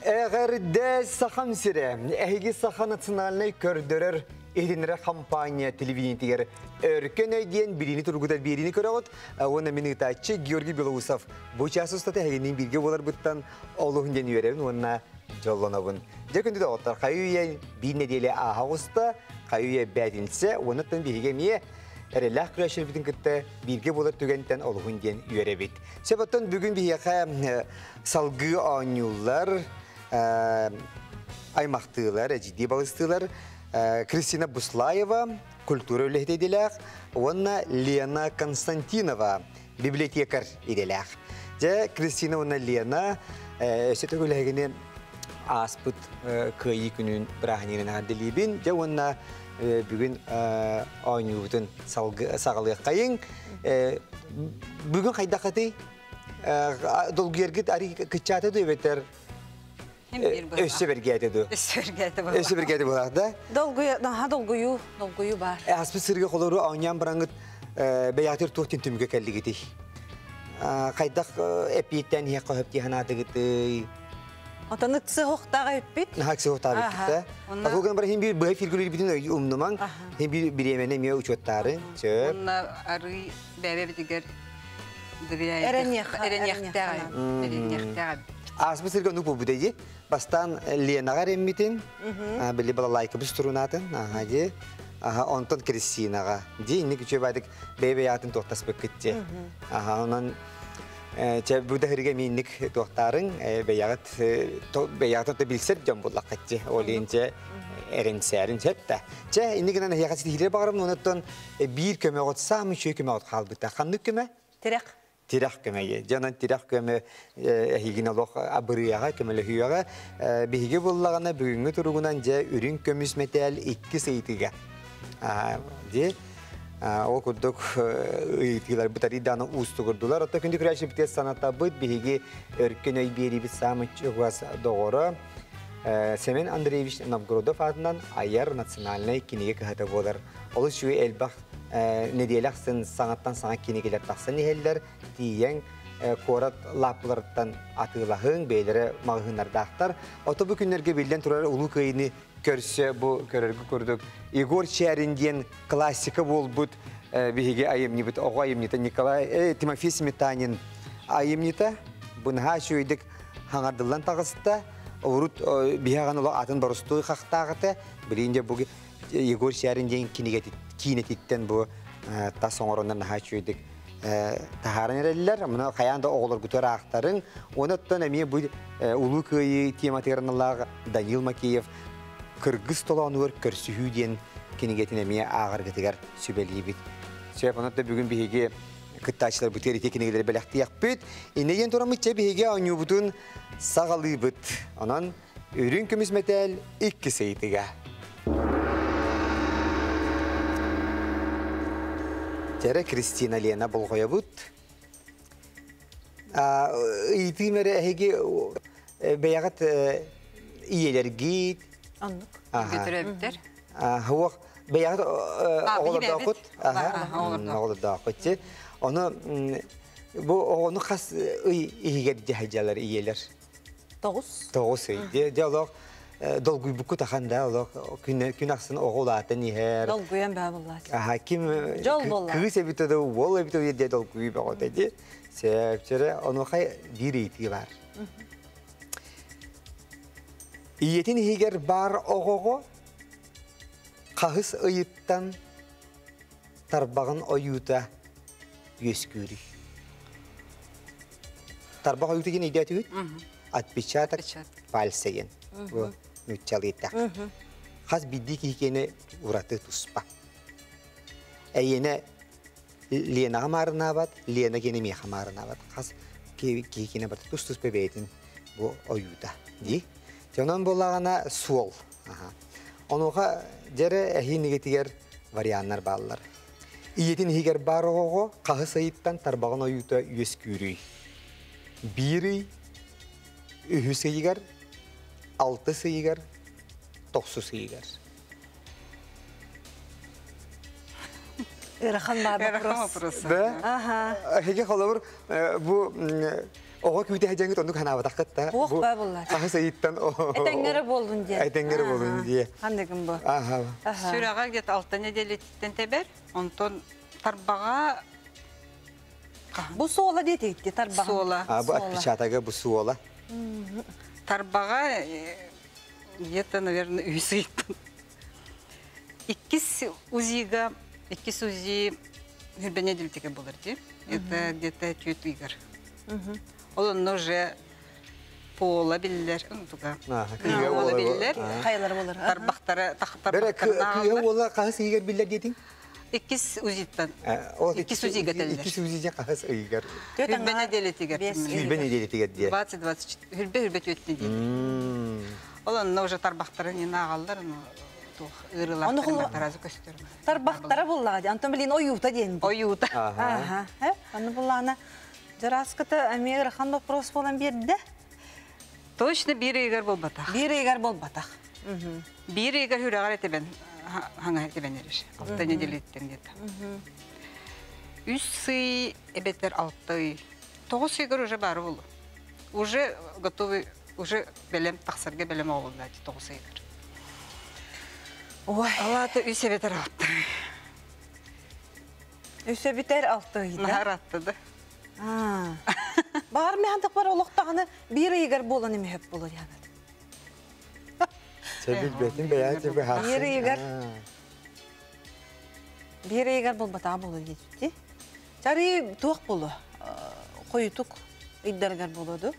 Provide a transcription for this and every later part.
Эҕэрдэ Сахам сирэ! Эһиги Саха национальнай көрдөрөр иһитиннэрэр компания телевидениетигэр Өркөн өй диэн билиини тургутар биэриини көрөҕүт. Уонна мин ыытааччы Георгий Белоусов. Бу чаас устата эһигинниин бииргэ буоларбыттан олуһун диэн үөрэбин уонна дьоллонобун. Дьэ күндү доҕоттор, хайы үйэ биир нэдиэлэ ааһа оҕуста, хайы үйэ бээтинсэ, уонна биһиги эмиэ эрэллээх күрэсчилэрбитин кытта бииргэ буолар түгэнтэн олуһун диэн үөрэбит. Сөп оттон бүгүн биһиэхэ салгыы оонньууллар, аймахтыылар, эдьиийдии балыстыылар Кристина Буслаева, культура үлэһитэ идэлээх, уонна Лена Константинова, библиотекарь идэлээх. Дьэ, Кристина уонна Лена өссө төгүл эһигини ааспыт Кыайыы күнүн бырааһынньыгынан эҕэрдэлиибин. Дьэ уонна бүгүн оонньуубутун саҕалыаххайыҥ. Бүгүн хайдаххытый? Долгуйаргыт ари кыччаата дуу эбэтэр өссө бэргээтэ дуу? Өссө бэргээтэ буолла. Өссө бэргээтэ буоллах да? Долгуйу, наһаа долгуйуу, долгуйуу баар. Ааспыт сырыга холору оонньоон бараҥыт бэйэҕитигэр туох диэн түмүккэ кэллигитий? Хайдах эппиэттээн иһиэххэ сөп дии санаатыгытый? Отон ыксы хохтаах эппит. Наһаа ыксы хохтаах эппит да. Ол гынан баран хин биир быһа фигурилбитин умнумаҥ. Хин биир бириэмэни эмиэ учуоттаарын. Сөп. Онно арый бэйэбитигэр эрэниэхтээх. Эрэниэхтээх. Ааспыт сиргэ оннук буолбут дии. Бастаан Ленаҕа эрэммитин, били балалайкабыт струнаатын, аха дии. Аха, онтон Кристинаҕа. Дии, инник үчүгэй баайдык бэйэ-бэйэҕитин туохтаспыккыт дии. Аха, онон Чэ, бу да хирге минник туохтаарыҥ, бэйэҕит бэйэҕит да билсэр дьон буллаххыт дии. Ол иһин чэ эрэнсээрин сөп да. Чэ, инник гынан эһиэхэ ситиһиилэр баҕарабын, онуттан биир көмөҕүт саамай үчүгэй көмөҕүт хаалбыта. Ханнык көмө? Тирэх. Тирэх көмө. Дьонон тирэх көмө эһигин олох абырыаҕа, көмөлөһүөҕэ. Биһиги буллаҕына бүгүҥҥү туругунан дьэ үрүҥ көмүс мэтээл иккис ыйытыга. Дии Ол курдук ыйытыыларбыт арыйдааны уустугурдулар. Оттон күндү күрээччибитигэр санатабыт, биһиги өркөн өй биэриибит саамай чугас доҕоро Семен Андреевич Новгородов аатынан айар национальнай кинигэ кыһата буолар. Олус үчүгэй элбэх нэдиэлэ ахсын саҥаттан саҥа кинигэлэр тахсан иһэллэр. Тиийэн куорат лааппыларыттан атыылаһыҥ, бэйэлэрэ маҕаһыыннардаахтар. Ото бу күннэргэ биллэн турар Улуу Кыайыыны көрсө бу көрөргө курдук Егор Чээрин диэн классика буолбут биһиги айымньыбыт оҕо айымньыта Николай Тимофей Сметанин айымньыта бу наһаа үчүгэйдик хаҥардыллан таҕыста урут биһиэҕин олох атын боростуой хахтаах этэ билигин дьэ бу Егор Чээрин диэн кинигэтит киинэтиттэн бу тас оҥороннор наһаа үчүгэйдик таһааран эрэллэр. Мына хайаан да оҕолоргутугар аахтарыҥ. Онуттан эмиэ бу Улуу Кыайыы тематыгар аналлаах Данил Макеев Кыргыз толоонугар көрсүһүү диэн кинигэтин эмиэ ааҕаргытыгар сүбэлиибит. Сөп, онон да бүгүн биһиги кыттааччыларбытыгар ити кинигэлэри бэлэхтиэхпит. Инньэ диэн тураммыт чэ биһиги оонньуубутун саҕалыыбыт. Онон Үрүҥ көмүс мэтээл иккис ыйытыга. Тере Кристина Лена болҕойобут. Ыйытыым эрэ эһиги бэйэҕит ийэлэргит. Оннук. Бүтүрөбүттэр. Хуох бэйэҕит оҕолордооххут. Оҕолордооххут. Ону бу оҕону хас ый иһигэр дьаһайдьалар ийэлэр? Тоҕус. Тоҕус ый. Дьэ олох долгуйбуккут ахан да олох күн күн ахсын оҕо улаатан иһэр. Долгуйан баа буллаат. Аха ким Дьол буолла. кыыс эбитэ да уол эбитэ да диэ долгуйуу бөҕөтө ди. Сөпчөрө онуоха биир ыйытыы бар. Ийэтин иһигэр баар оҕоҕо хаһыс ыйыттан тарбаҕын ойуута үөскүүрүй? Тарбах ойуута диэн өйдөөтүгүт? Отпечаток пальца диэн. Бу нууччалыыта. Хас биирдии киһи киэнэ ураты туспа. Эйиэнэ Ленаҕа маарынаабат, Лена киэнэ миэхэ маарынаабат. Хас киһи киэнэ барыта тус-туспа бэйэтин бу ойуута дии. Онон буоллаҕына суол. Онуоха дьэрэ эһиинигитигэр варианнар бааллар. Ийэтин иһигэр баар оҕоҕо хаһыс ыйыттан тарбаҕын ойуута үөскүүрүй? Биир ый, үһүс ыйыгар, алтыс ыйыгар, тохсус ыйыгар. Ыарахан баар вопрос. Да? Ага. Эһиги холобур бу Оҕо күүтэ дьэҥит оннук ханаабатаххыт та. Туох баа буллар. Хаһыс ыйыттан Этэҥҥэрэ буоллун диэн. Этэҥҥэрэ буоллун диэн. Ханныгын бу? Аха. Сүрэҕэ где-то 6 неделетиттэн тэбэр. Онтон тарбаҕа Бу суола диэтигитти тарбаҕа. Суола. А бу отпечатога бу суола. Тарбаҕа где-то, наверное, үс ыйыттан. Иккис УЗИга, иккис УЗИ хүрбэ неделетигэ болар ди. Это где-то түөрт ыйгар. Ол онно уже пола биллэр, туга. Пола биллэр. Хайалар болар. Тарбахтара, Бere кыыһа уола хаһыс ыйыгар биллэр диэтиҥ? Иккис УЗИттан. Иккис УЗИга теллер. Иккис УЗИга хаһыс ыйыгар. Хүрбэ неделетигэр. Хүрбэ неделетигэр диэ. 20-24 хүрбэ хүрбэ түөт неделе. Ол онно уже тарбахтарын не ааҕаллар, туох ыарыылаахтар көстөр. Тарбахтара буллаҕа, Антон билин ойуута диэн. Ойуута. Аха. Аны буллаана Жараската эмиэ ыарахан вопрос буолан биэрдэ. Точно биир ыйыгар буолбатах. Биир ыйыгар буолбатах. Биир ыйыгар хүрәҕэр этебен хаҥа этебен эриш. 6 неделеттен где-то. Үс ый эбэтэр 6 ый. 9 ыйгар уже бары болу. Уже готовый, уже белем тахсарга белем оҕоллаати 9 ыйгар. Ой. Алата үс эбэтэр 6. Үс эбэтэр 6 ыйда. Наһаратты да. Бар механтак бар олохтағаны биир ыйыгар буолан эмиһеп болор янат. Сәбил бетин бәйәт бе Биир ыйыгар. Биир ыйыгар болбатаа болор диэти. Чары туох болу. Коютук ыйдаргар болоду.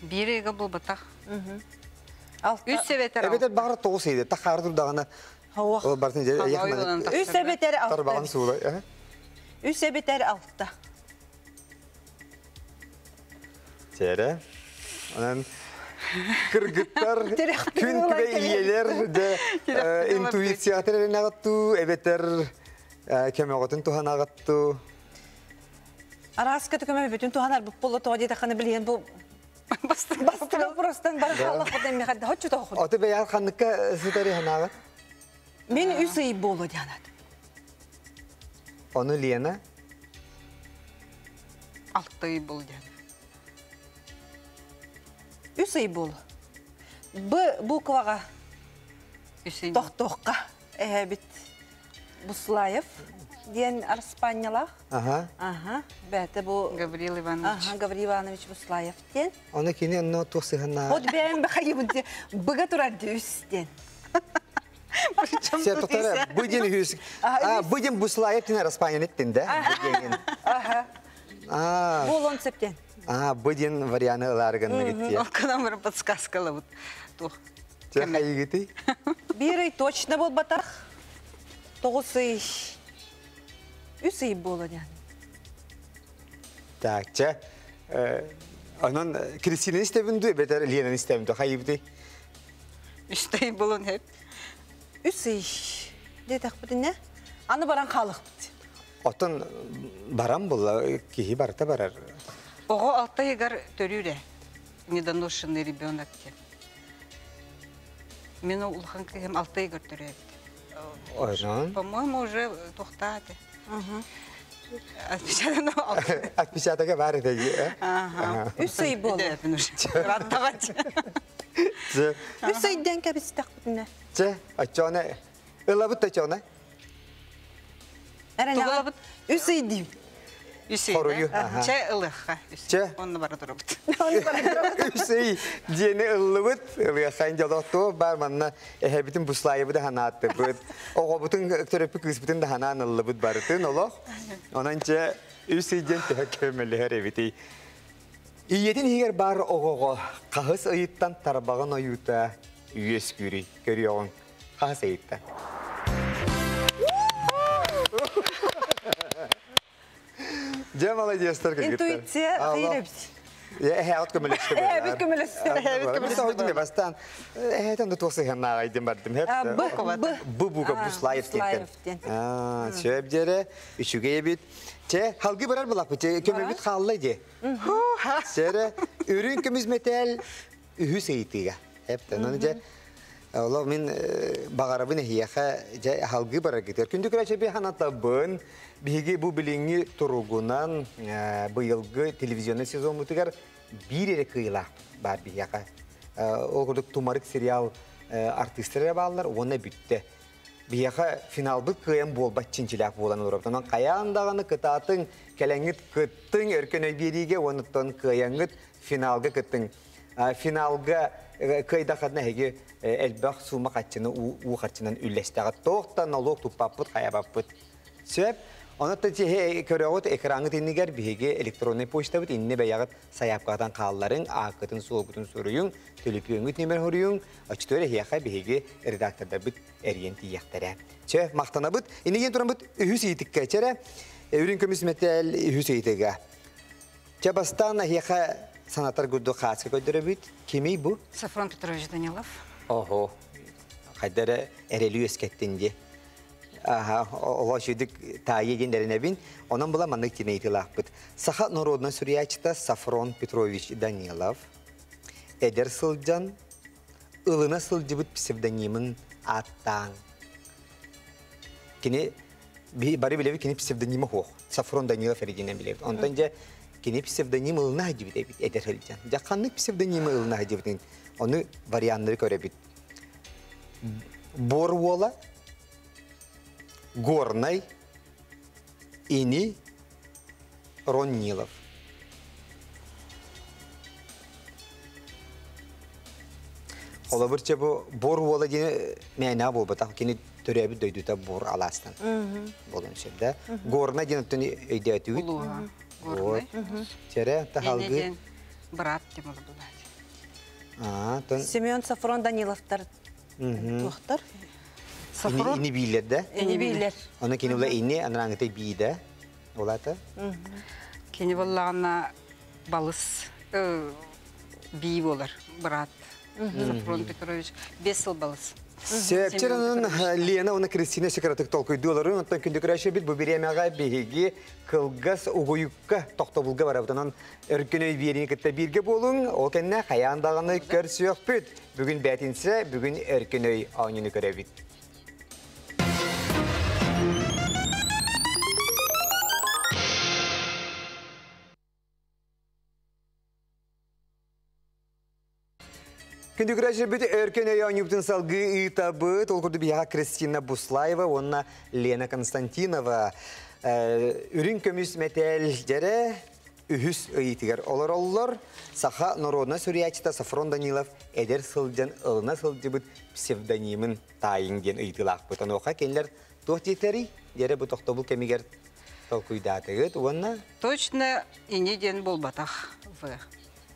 Биир ыйга болбатах. Үс эбэтэр Эбетер баҕар 9 ыйда тахаар турдаҕына Хауах. Ол бартын Үс эбэтэр 6. Тарбаҕын суула. Үс эбэтэр 6. Тере. Онон кыргыттар күн күбэ иелер де интуициятыр эренагатту эбетер кемеҕотун туһанагатту. Араска төкөмө бүтүн туһанар бу боло тоҕо диэтэххинэ билиэн бу бастыгы простан бар халах бу демме хадда хоччу тоохун. Оты бэйэр ханныкка сытари ханагат. Мен үс ый боло дианат. Ону Лена 6 ый бол диан. Үс ый боло. Б букваға тохтоққа эһэбит Буслаев диэн Арспаннялах. Ага. Ага. Бәті бу Гаврил Иванович. Ага, Гаврил Иванович Буслаев диэн. Оны кини онно туох сыһанна. Вот бэйэм бахайыбын де быга турар үс диэн. Сен тоқтара, бұден хүс. А, бұден Буслаев ден Арспаниян еттин да? Ага. А. Болон септен. А, бұден варианы ыларгын гитти. Ол кына бір подсказкала вот. Тух. Те хайгити? Бир точно бол батах. Тоғыз ый. Үс ый боло яны. Так, че. Онон Кристина истебинду, бетер Лена истебинду. Хайгити? Үс ый болон хеп. Үс ый. Детах бутине. Аны баран халық бит. Отон баран була, кихи барта барар. Ого 6 ыйгар төрүрэ. Недоношенный ребенок те. Мен улхан кыһым 6 ыйгар төрөбүт. Ойрон. По-моему, уже тухтааты. Отпечатано 6. Отпечатога бар эти. Ага. Үс ый боло. Раттавать. Үс ыйден кәбистек бутине. Че, ачона. Ылабыт ачона. Әрәнә. Үс ый дейм. Үс ый. Хорую. Че ылыхха. Че. Онны бара турабыт. Үс ый диэни ыллыбыт. Ылыххан жолоқту бар манна эһэбитин буслайыбы да ханаатты быт. Оҕобутун төрөппү кыыспытын да ханаан ыллыбыт барытын олох. Онон че үс ый диэн төһө көмөлөһөр эбити. Иетин хигер бар оҕоҕо хаһыс ыйыттан тарбаҕын ойуута үйес күрүй көрүөҕүҥ хаһыс ыйыттан. Дьэ молодецтар кыргыттар. Интуиция хайыр эбит. Эһэ көмөлөстө. Эһэ көмөлөстө. Эһэ көмөлөстө. Бастан эһэтен да туох сыһаннааҕа айдым бардым. Б Б. Б бука Буслаев Буслаев диэн. Аа, сөп дьэрэ үчүгэй эбит. Че, халгы барар булакпы, че көмөбүт хаалла ди. Сэрэ үрүн көмүс метел үһүс ыйытыга. Эптен оны же Оло мен бағарабын эһиэхэ же халгы барар гитер. Күндү күрәче би ханатабын биһиги бу билиңи туругунан быйылгы телевизионный сезон мутыгар биир эрэ кыайыылаах баар биһиэхэ. Ол курдук Тумарык сериал артыыстара бааллар уонна бүттэ. Биһиэхэ финалбыт кыайан буолбат чинчилээх буолан олоробут. Онон хайаан даҕаны кытаатыҥ, кэлэҥҥит кыттыҥ, өркөн өй биэриигэ уонуттан кыайаҥҥыт финалга кыттыҥ. Финалга кыайдаххытына эһиги элбэх суума харчыны уу харчынан үллэстэҕит. Туох да налог туппаппыт, хайабаппыт. Сөп. Онон көрөҕүт экраҥҥыт иннигэр биһиги электроннай почтабыт инни бэйэҕит сайаапкаҕытын хаалларыҥ, ааккытын суолгутун суруйуҥ, төлөпүөҥҥүт нүөмэр хоруйуҥ, оччотугар эһиэхэ биһиги редактордарбыт эрийэн тиийиэхтэрэ. Чэ, махтанабыт. Иннигин тураммыт үһүс ыйытыкка чэрэ. Үрүҥ көмүс мэтээл үһүс ыйытыга. Чэ, бастаан эһиэхэ санатар курдук хааска көрдөрөбүт. Кимий бу? Софрон Петрович Данилов. Ого. Хайда эрэ эрэли үөскэттин дии. Оҕо үчүгдүк таайыы диэн эрэнэбин. Онон була маннык тинейтилаахпыт. Саха народнай суруйааччыта Софрон Петрович Данилов эдэр сылдьан ылына сылдьыбыт псевдонимын ааттаан. Кини бары билэбит кини псевдонима суох. Софрон Данилов эригинэн билэбит. Онтон дьэ кини псевдоним ылына сылдьыбыт эбит эдэр сылдьан. Дьэ ханнык псевдонимы ылына сылдьыбытын ону варианнары көрөбүт. Бор уола Горнай, Ини, Рон Нилов. Холобур, чэ бу Бор уола диэн мээнэ буолбатах. Кини төрөөбүт дойдута Бор алаастан буолан сөп да. Горнай диэн оттон өйдөөтүгүт. Горнай. Чэрэ таһалгы. Брат тем Аа, Семен Софрон Даниловтар туохтар? Сафрон? Ини биилэр да? Ини биилэр. Оны кини ула ини, анараңыта бии да? Олата? Кини боллаҕына балыс бии болар, брат. Сафрон Петрович бес сыл балыс. Сөпчер Лена уна Кристина секретик толкуйдууларын, онтон күндү көрөшөбүт бу бириэмэҕэ биһиги кылгас угуйукка тохтобулга барабытынан өркөн өй биэриини кытта бииргэ буолуҥ, ол кэннэ хайаан даҕаны көрсүөхпүт. Бүгүн бээтинсэ, бүгүн өркөн өй оонньууну көрөбүт. Күндү көрөөччүлэрбит Өркөн өй оонньуубутун салгыы ыытабыт. Ол курдук биһиэхэ Кристина Буслаева уонна Лена Константинова үрүҥ көмүс мэтээл дьэрэ үһүс ыйытыгар олороллор. Саха народнай суруйааччыта Софрон Данилов эдэр сылдьан ылына сылдьыбыт псевдонимын таайыҥ диэн ыйытыылаахпыт. Онуоха кинилэр туох диэтэрий? Дьэрэ бу тохтобул кэмигэр толкуйдаатыгыт уонна Точно ини диэн буолбатах В.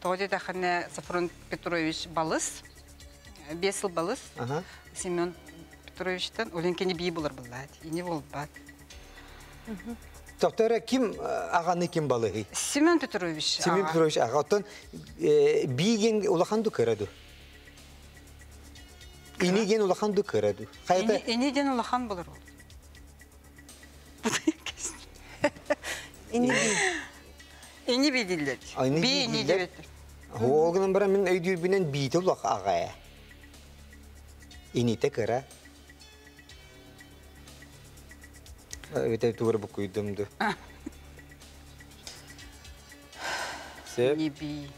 Тоҕо диэтэххинэ Софрон Петрович балыс, биэс сыл балыс. Семен Петровичтан олен кини бии булар буллаат, ини буолбат. Доктор ким ағаны ким балыгый? Семен Петрович. Семен Петрович аға. Оттон биген улахан ду кыраду. Ини ген улахан ду кыраду. Хайта Ини ден улахан болар ол. Ини би. Ини би диллер. Би ини дебет. Ол гынан баран мин өйдүүрбүнэн биите улах аҕа. Ините кыра. Өтө тугур букуйдум ду. Сеп. Ини би.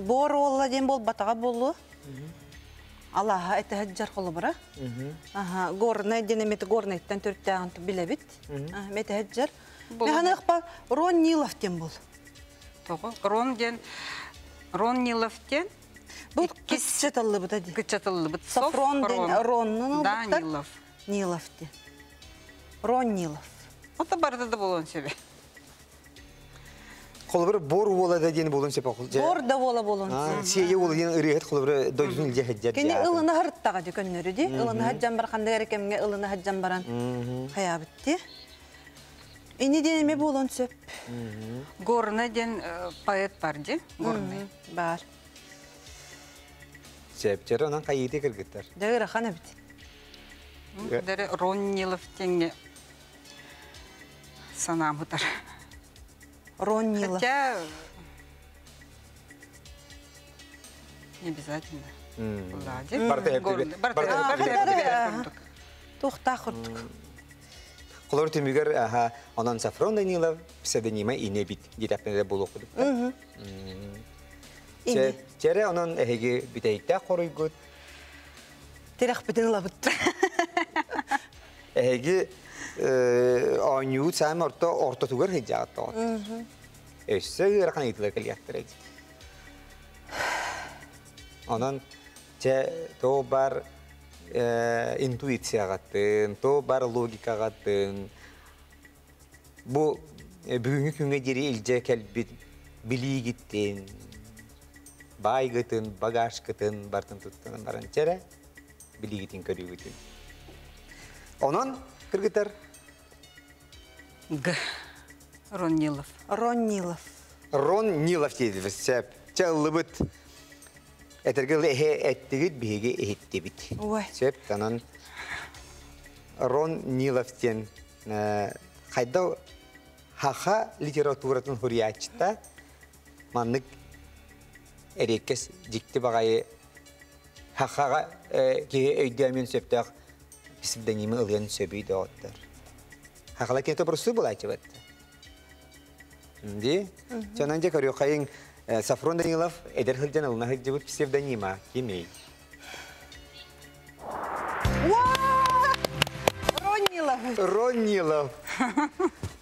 Бор уолла диэн буолбатаҕа буолуо. Алаһа этэ холобура. Аха, горнай диэн эмит горнайттан төрүттээҕин билэбит. Метэһэджэр. Механыхпа Рон Нилов диэн бол. Тоҕо? Рон диэн Рон Нилов диэн Бу кыччатыллыбыта ди. Кыччатыллыбыт. Сафрон диэн Роннун Да, Нилов. Нилов диэн. Рон Нилов. Ото барыта да болон себе. Холобур бор уола да диэн болон сөп. Бор да буола болон. Сиэйэ уола диэн ырыаһыт холобур дойдутун илдьэ сылдьар. Кини ылына хырыттаҕа ди көннөрү ди. Ылына хаджан бар ханнык эрэ кэмҥэ ылына хаджан баран хаябыт ди. Ини диэн эме болон сөп. Горный диэн поэт бар ди. Горный. Бар. Септер онан хайыты кыргыттар. Дэ ырахан эбит. Дere Рон Нилов теңге санаам хытар. Рон Нилов. Хотя не обязательно. Лади. Барта Тухта хурдук. Холор түмүгэр аха онон Сафрон Данилов псевдонима ине бит дитэпнеде болук. Чэрэ онон эһиги бүтэйиктээх хоруйгут. Тирэхпитин ылабыт. Эһиги оонньуут саам орто ортотугар сылдьаҕыт тоҕот. Өссө ыарахан ыйытыылар кэлиэхтэрэ дии. Онон чэ то бар интуицияҕатын, то бар логикаҕатын бу бүгүҥҥү күҥҥэ диэри илдьэ кэлбит билиигиттин, баайгытын, багажкытын бартын туттан баран чэрэ билиигитин көрүүгүтүн. Онон, кыргытар Г. Рон Нилов. Рон Нилов. Рон Нилов диэбит сөп. Чэ ыллыбыт. Этэргэ эһэ эттигит биһиги иһиттибит. Сөп, онон Рон Нилов диэн хайда хаха литературатын хуруйааччыта маннык эриэккэс дьикти баҕайы хахаҕа киһи өйдөөмүн сөптөөх псевдонимы ылыан сөбүй доҕоттор. Хахала киһи тобурсуу булааччыбат. Ди. Чонон дьэ көрүөххэйиҥ Сафрон Данилов эдэр сылдьан ылына сылдьыбыт псевдонима кимий? Рон Нилов. Рон Нилов.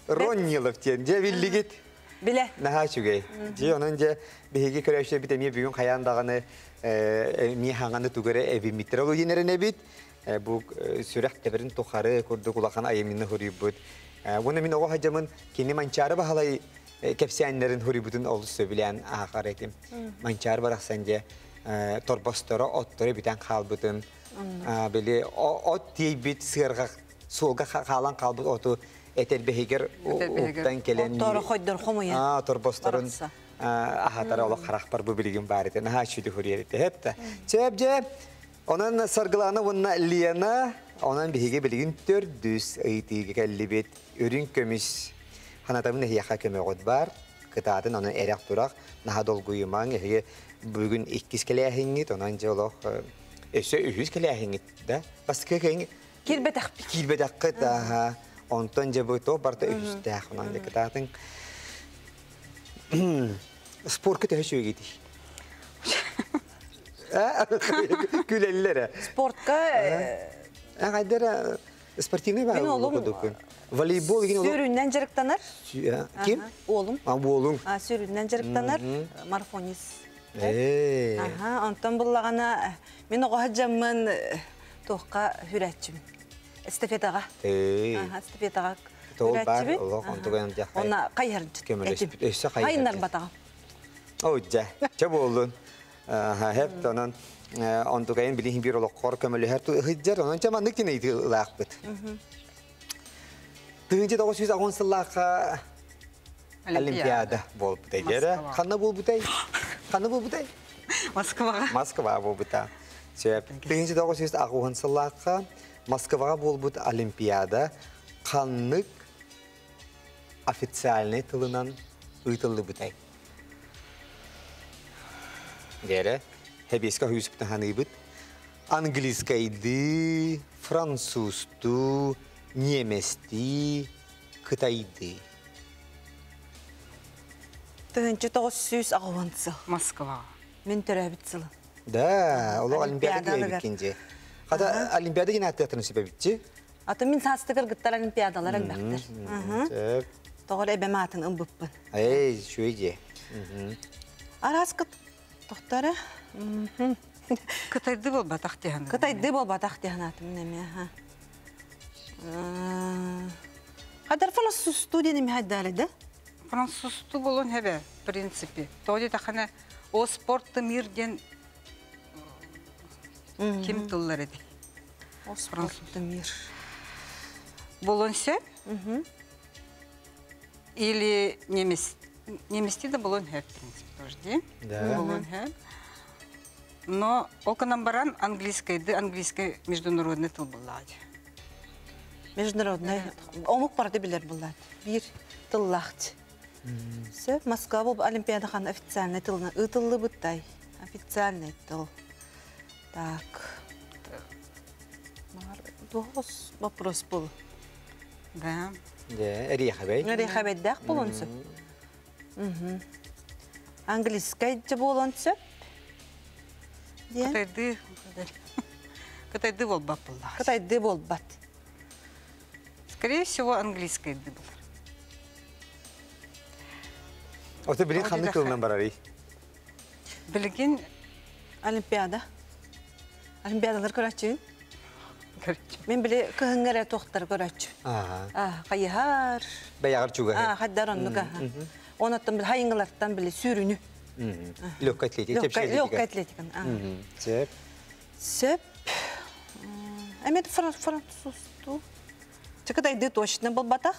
Рон Нилов диэн. Дьэ биллигит. Билэ. Наһаа үчүгэй. Дьэ онон дьэ биһиги көрөөччүлэрбит эмиэ бүгүн хайаан даҕаны эмиэ хаҥаны тугу эрэ эбиммиттэрэ ол иһин эрэнэбит. Бу сүрэх тэбэрин тухары курдук улахан айымньыны суруйбут. Уонна мин оҕо сылдьаммын кини Манчаары Баһылай кэпсээннэрин суруйбутун олус сөбүлээн ааҕар этим. Манчаары барахсан дьэ торбосторо, отторо бүтэн хаалбытын, били от тиэйбит сыарҕа суолга хаалан хаалбыт оту этэрбэһигэр уктан кэлэн Отторо хойдор хомуйан. Торбосторун аһатара олох харахпар бу билигин баар этэ. Наһаа үчүгэй суруйар этэ. Хепта. Чэп дьэ Онон Саргылана уонна Лена, онон биһиги билигин төрдүс ыйытыыга кэллибит. Үрүҥ көмүс ханатабын эһиэхэ көмөҕүт бар. Кытаатын онон эрэх-турах, наһаа долгуйумаҥ. Эһиги бүгүн иккис кэлээһиҥҥит, онон дьэ олох өссө үһүс кэлээһиҥҥит да. Бастакы кэҥ Киирбэтэхпит. Киирбэтэххит, аха. Онтон дьэ бу туох барыта үһүстээх. Онон дьэ кытаатын. Спорка төһө үчүгэйгитий? Күлэллэр. Спортка Хайдара спортивный бар Мин олум волейбол деген Сүрүннэн дьарыктанар. Ким? Уолум. А уолуң. Сүрүннэн дьарыктанар марафонист. Аха, онтон буллаҕына мин оҕо дьаммын туохха хүрээччибин. Эстафетаҕа. Аха, эстафетаҕа хүрээччибин. Олох онтуган Онна хайһардьыт. Көмөлөспүт. Өссө хайһардьыт. Хайыннарбатаҕым. Ой, дьэ, чэ буоллун. Хэп, онон онтукайын билиһин биир олоххор көмөлөһөр ыһыддьар, онон чэ маннык тин ыйытыылаахпыт. 1910 сыллаахха Олимпиада буолбута дьэрэ. Ханна буолбутай? Ханна буолбутай? Москваҕа. Москва буолбута. Сөп. 1910 сыллаахха Москваҕа буолбут Олимпиада ханнык официальнай тылынан ыытыллыбытай? Дээрэ, хэбиэскэ хүйүспүтүн ханыыбыт. Английскайдыы, французтуу, немецтии, кытайдыы. 1990 сыл. Москва. Мин төрөөбүт сылым. Да, олох Олимпиада киэбиккин Хата Олимпиада диэн ааттыахтарын сөбөбүтчи. Аты мин саастыгар гыттар Олимпиадалар элбэхтэр. Тоҕор эбэм аатын ылбыппын. Эй, үчүгэй дии. Араас тохтора. Кытайды буолбатах диһан. Кытайды буолбатах диһан атым неме. Хадар французту диэн эми хайдары да? Французту болон хебе, в принципе. Тоди тахана о спорт мир диэн ким тыллар эди? О спорт мир. Болон сөп? Или немец немести да болон хеп, в принципе, тоже, ди? Да. Болон хеп. Но оконам баран английский, да английский международный тыл буллаады. Международный. Омук барды билер буллаады. Бир тыллаахты. Сөп, Москва бу Олимпиада хан официальный тылына ытыллы быттай. Официальный тыл. Так. Тоғыз вопрос был. Да. Да, эрияхабай. Эрияхабайдах болон сөп. Английскай дьэ буолуон сөп. Диэн. Кытайды Кытайды буолбат булла. Кытайды буолбат. Скорее всего, английскайды булар. Ото билин ханнык тылынан барарый? Билигин Олимпиада. Олимпиадалар көрөччүн. Мен били кыһыҥҥы эрэ туохтар көрөччү. Хайыһар. Бэйэҕэр чугаһы. Хайдар оннук. Онуттан били хайыҥылартан били сүүрүнү. Легкая атлетика. Легкая атлетика. Сөп. Сөп. Эмет французту. Чыкытайды точно болбатах.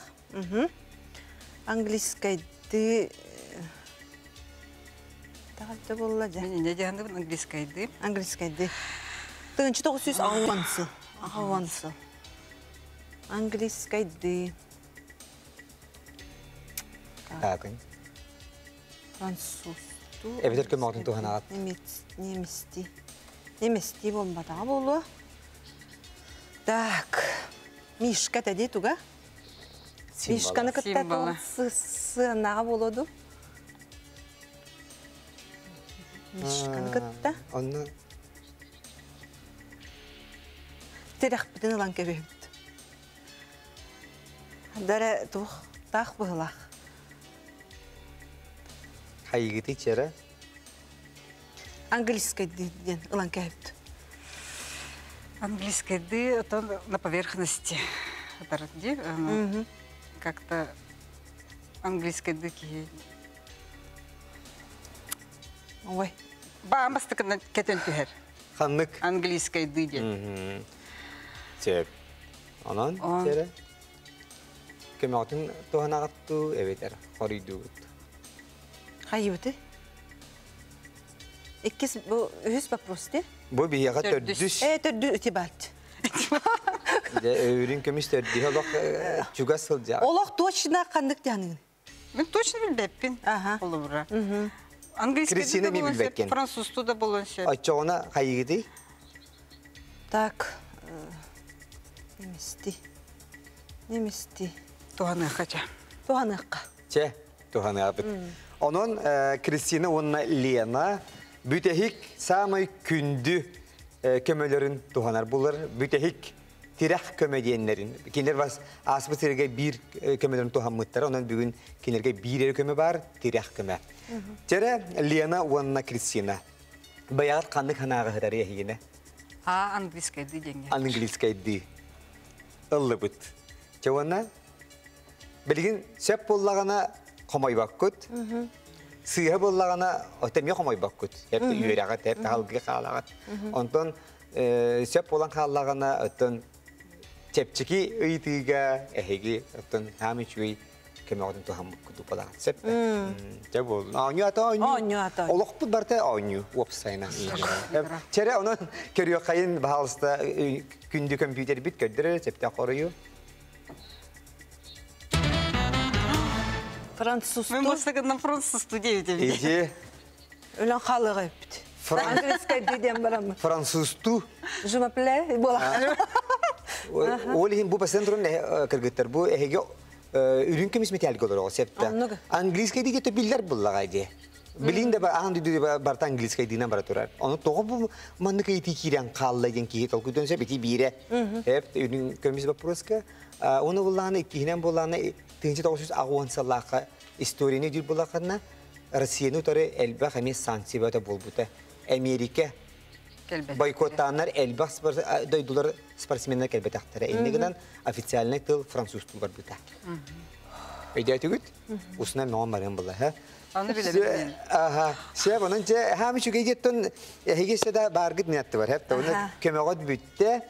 Английскайды Тағалта болла жа. Мен не дегенде английскайды. Английскайды. Тыгынчы 960 сыл. 60 сыл. Английскайды. Таатын. Французту. Эбитер көмөҕүтүн туһанаҕат. Немести. Немести болбатаҕа буолуо. Так. Мишка тэди туга? Мишканы кытта сыанаҕа буолуоду. Мишканы кытта. Онно Тирэхпитин ылан кэбиһибит. Дара тух таах быһылаах. Хайыгыты чера? Английский диэн ылан кэбиһибит. Английский это на поверхности. Как-то английский дыки. Ой. Баамастыкына кетен түһэр. Ханнык? Английский дыди. Сөп. Онон чера? Көмөҕүтүн туһанаҕаттуу эбитер хоруйдуугут. Хайыбыты? Иккис бу үһүс вопрос ти? Бу биһиэхэ төрдүс. Төрдү үти баат. Үрүн көмүс төрдүһэ олох чугас сылдьа. Олох точно ханнык дианыгын? Мен точно билбеппин. Олубура. Английский Кристина ми билбеккен. Французту да болон сөп. Очоҕуна хайыгыты? Так. Немести. Немести. Туһаныахха ча. Туһаныахха. Че, туһаныахпыт. Онон Кристина уонна Лена бүтэһик самай күндү көмөлөрүн туһанар булар. Бүтэһик тирэх көмө диэннэрин. Кинилер бас ааспыт сирге биир көмөлөрүн туһаммыттар. Онон бүгүн кинилерге биир эрэ көмө бар, тирэх көмө. Тере Лена уонна Кристина. Баягат ханнык ханааҕа сытар эһигинэ? А английскайды деньги. Английскайды. Ыллыбыт. Чэ уонна билигин сөп буоллаҕына хомойбоккут. Сыыһа буоллаҕына отэмиэ хомойбоккут. Эп үөрэҕит, эп таһалгы хаалаҕыт. Онтон сөп буолан хааллаҕына оттон чэпчэки ыйытыыга эһиги оттон хаам үчүгэй көмөҕүтүн туһаммыккут упалаҕыт. Сөп. Чэ буоллун. Оонньуу ата оонньуу. Оонньуу ата. Олохпут барта оонньуу уопсайынан. Чэрэ онон көрүөххайын баһаалыста күндү компьютербит көрдөрөр сөптөөх хоруйу. Французту. Мен бастакынан французту дейбит. Ити. Өлөн хаалыга эппит. Английский дидем барамы. Французту. Je m'appelle буола. Ол иһин бу пасен туран кыргыттар бу эһиги үрүн көмүс металл олороо септе. Английский диге биллер буллага ди. Билин да аан дүдү барта английский динен бара турар. Оны тоҕо бу маннык ити киирэн хаалла диэн киһи толкуйдун сөп ити биирэ. Эп үрүн көмүс вопроска. Оны буллааны иккиһинэн буллааны 1960 сыллаахха историяны дүүр буллаханна Россияны утары элбэх эмиэ санкция бөтө буолбута. Америка бойкоттааннар элбэх дойдулар спортсменнар кэлбэтэхтэрэ. Иннигинэн официальный тыл француз тыл барбыта. Өйдөөтүгүт? Усунан мөҕөн барыан була, ха? Аны билэбин. Аха. Сөп, онон дьэ хаам үчүгэй диэттэн эһиги да бааргыт минатты бар, хэп. Оны көмөҕөт бүттэ.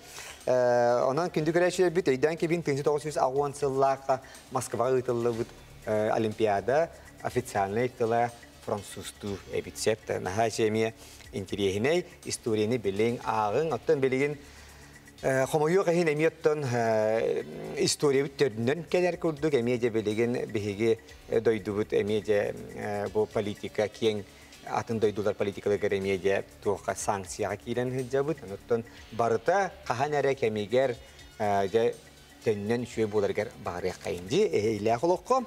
Онон күндү көрөөчүлэрбит өйдөөн кэбин 1960 сыллаахха Москваҕа ыытыллыбыт Олимпиада официальный тыла французтуу эбит сөп. Наһаа эмиэ интириэһинэй историяны билиҥ ааҕыҥ. Оттон билигин хомойуох иһин эмиэ оттон историябыт төрдүнэн кэлэр курдук эмиэ дьэ билигин биһиги дойдубут эмиэ дьэ бу политика киэҥ атын дойдулар политикаларыгар эмиэ дьэ туохха санкцияҕа киирэн сылдьабыт. Оттон барыта хаһан эрэ кэмигэр дьэ Төннөн үчүгэй буоларыгар баҕарыаххайын дии эһэйлээх олоххо.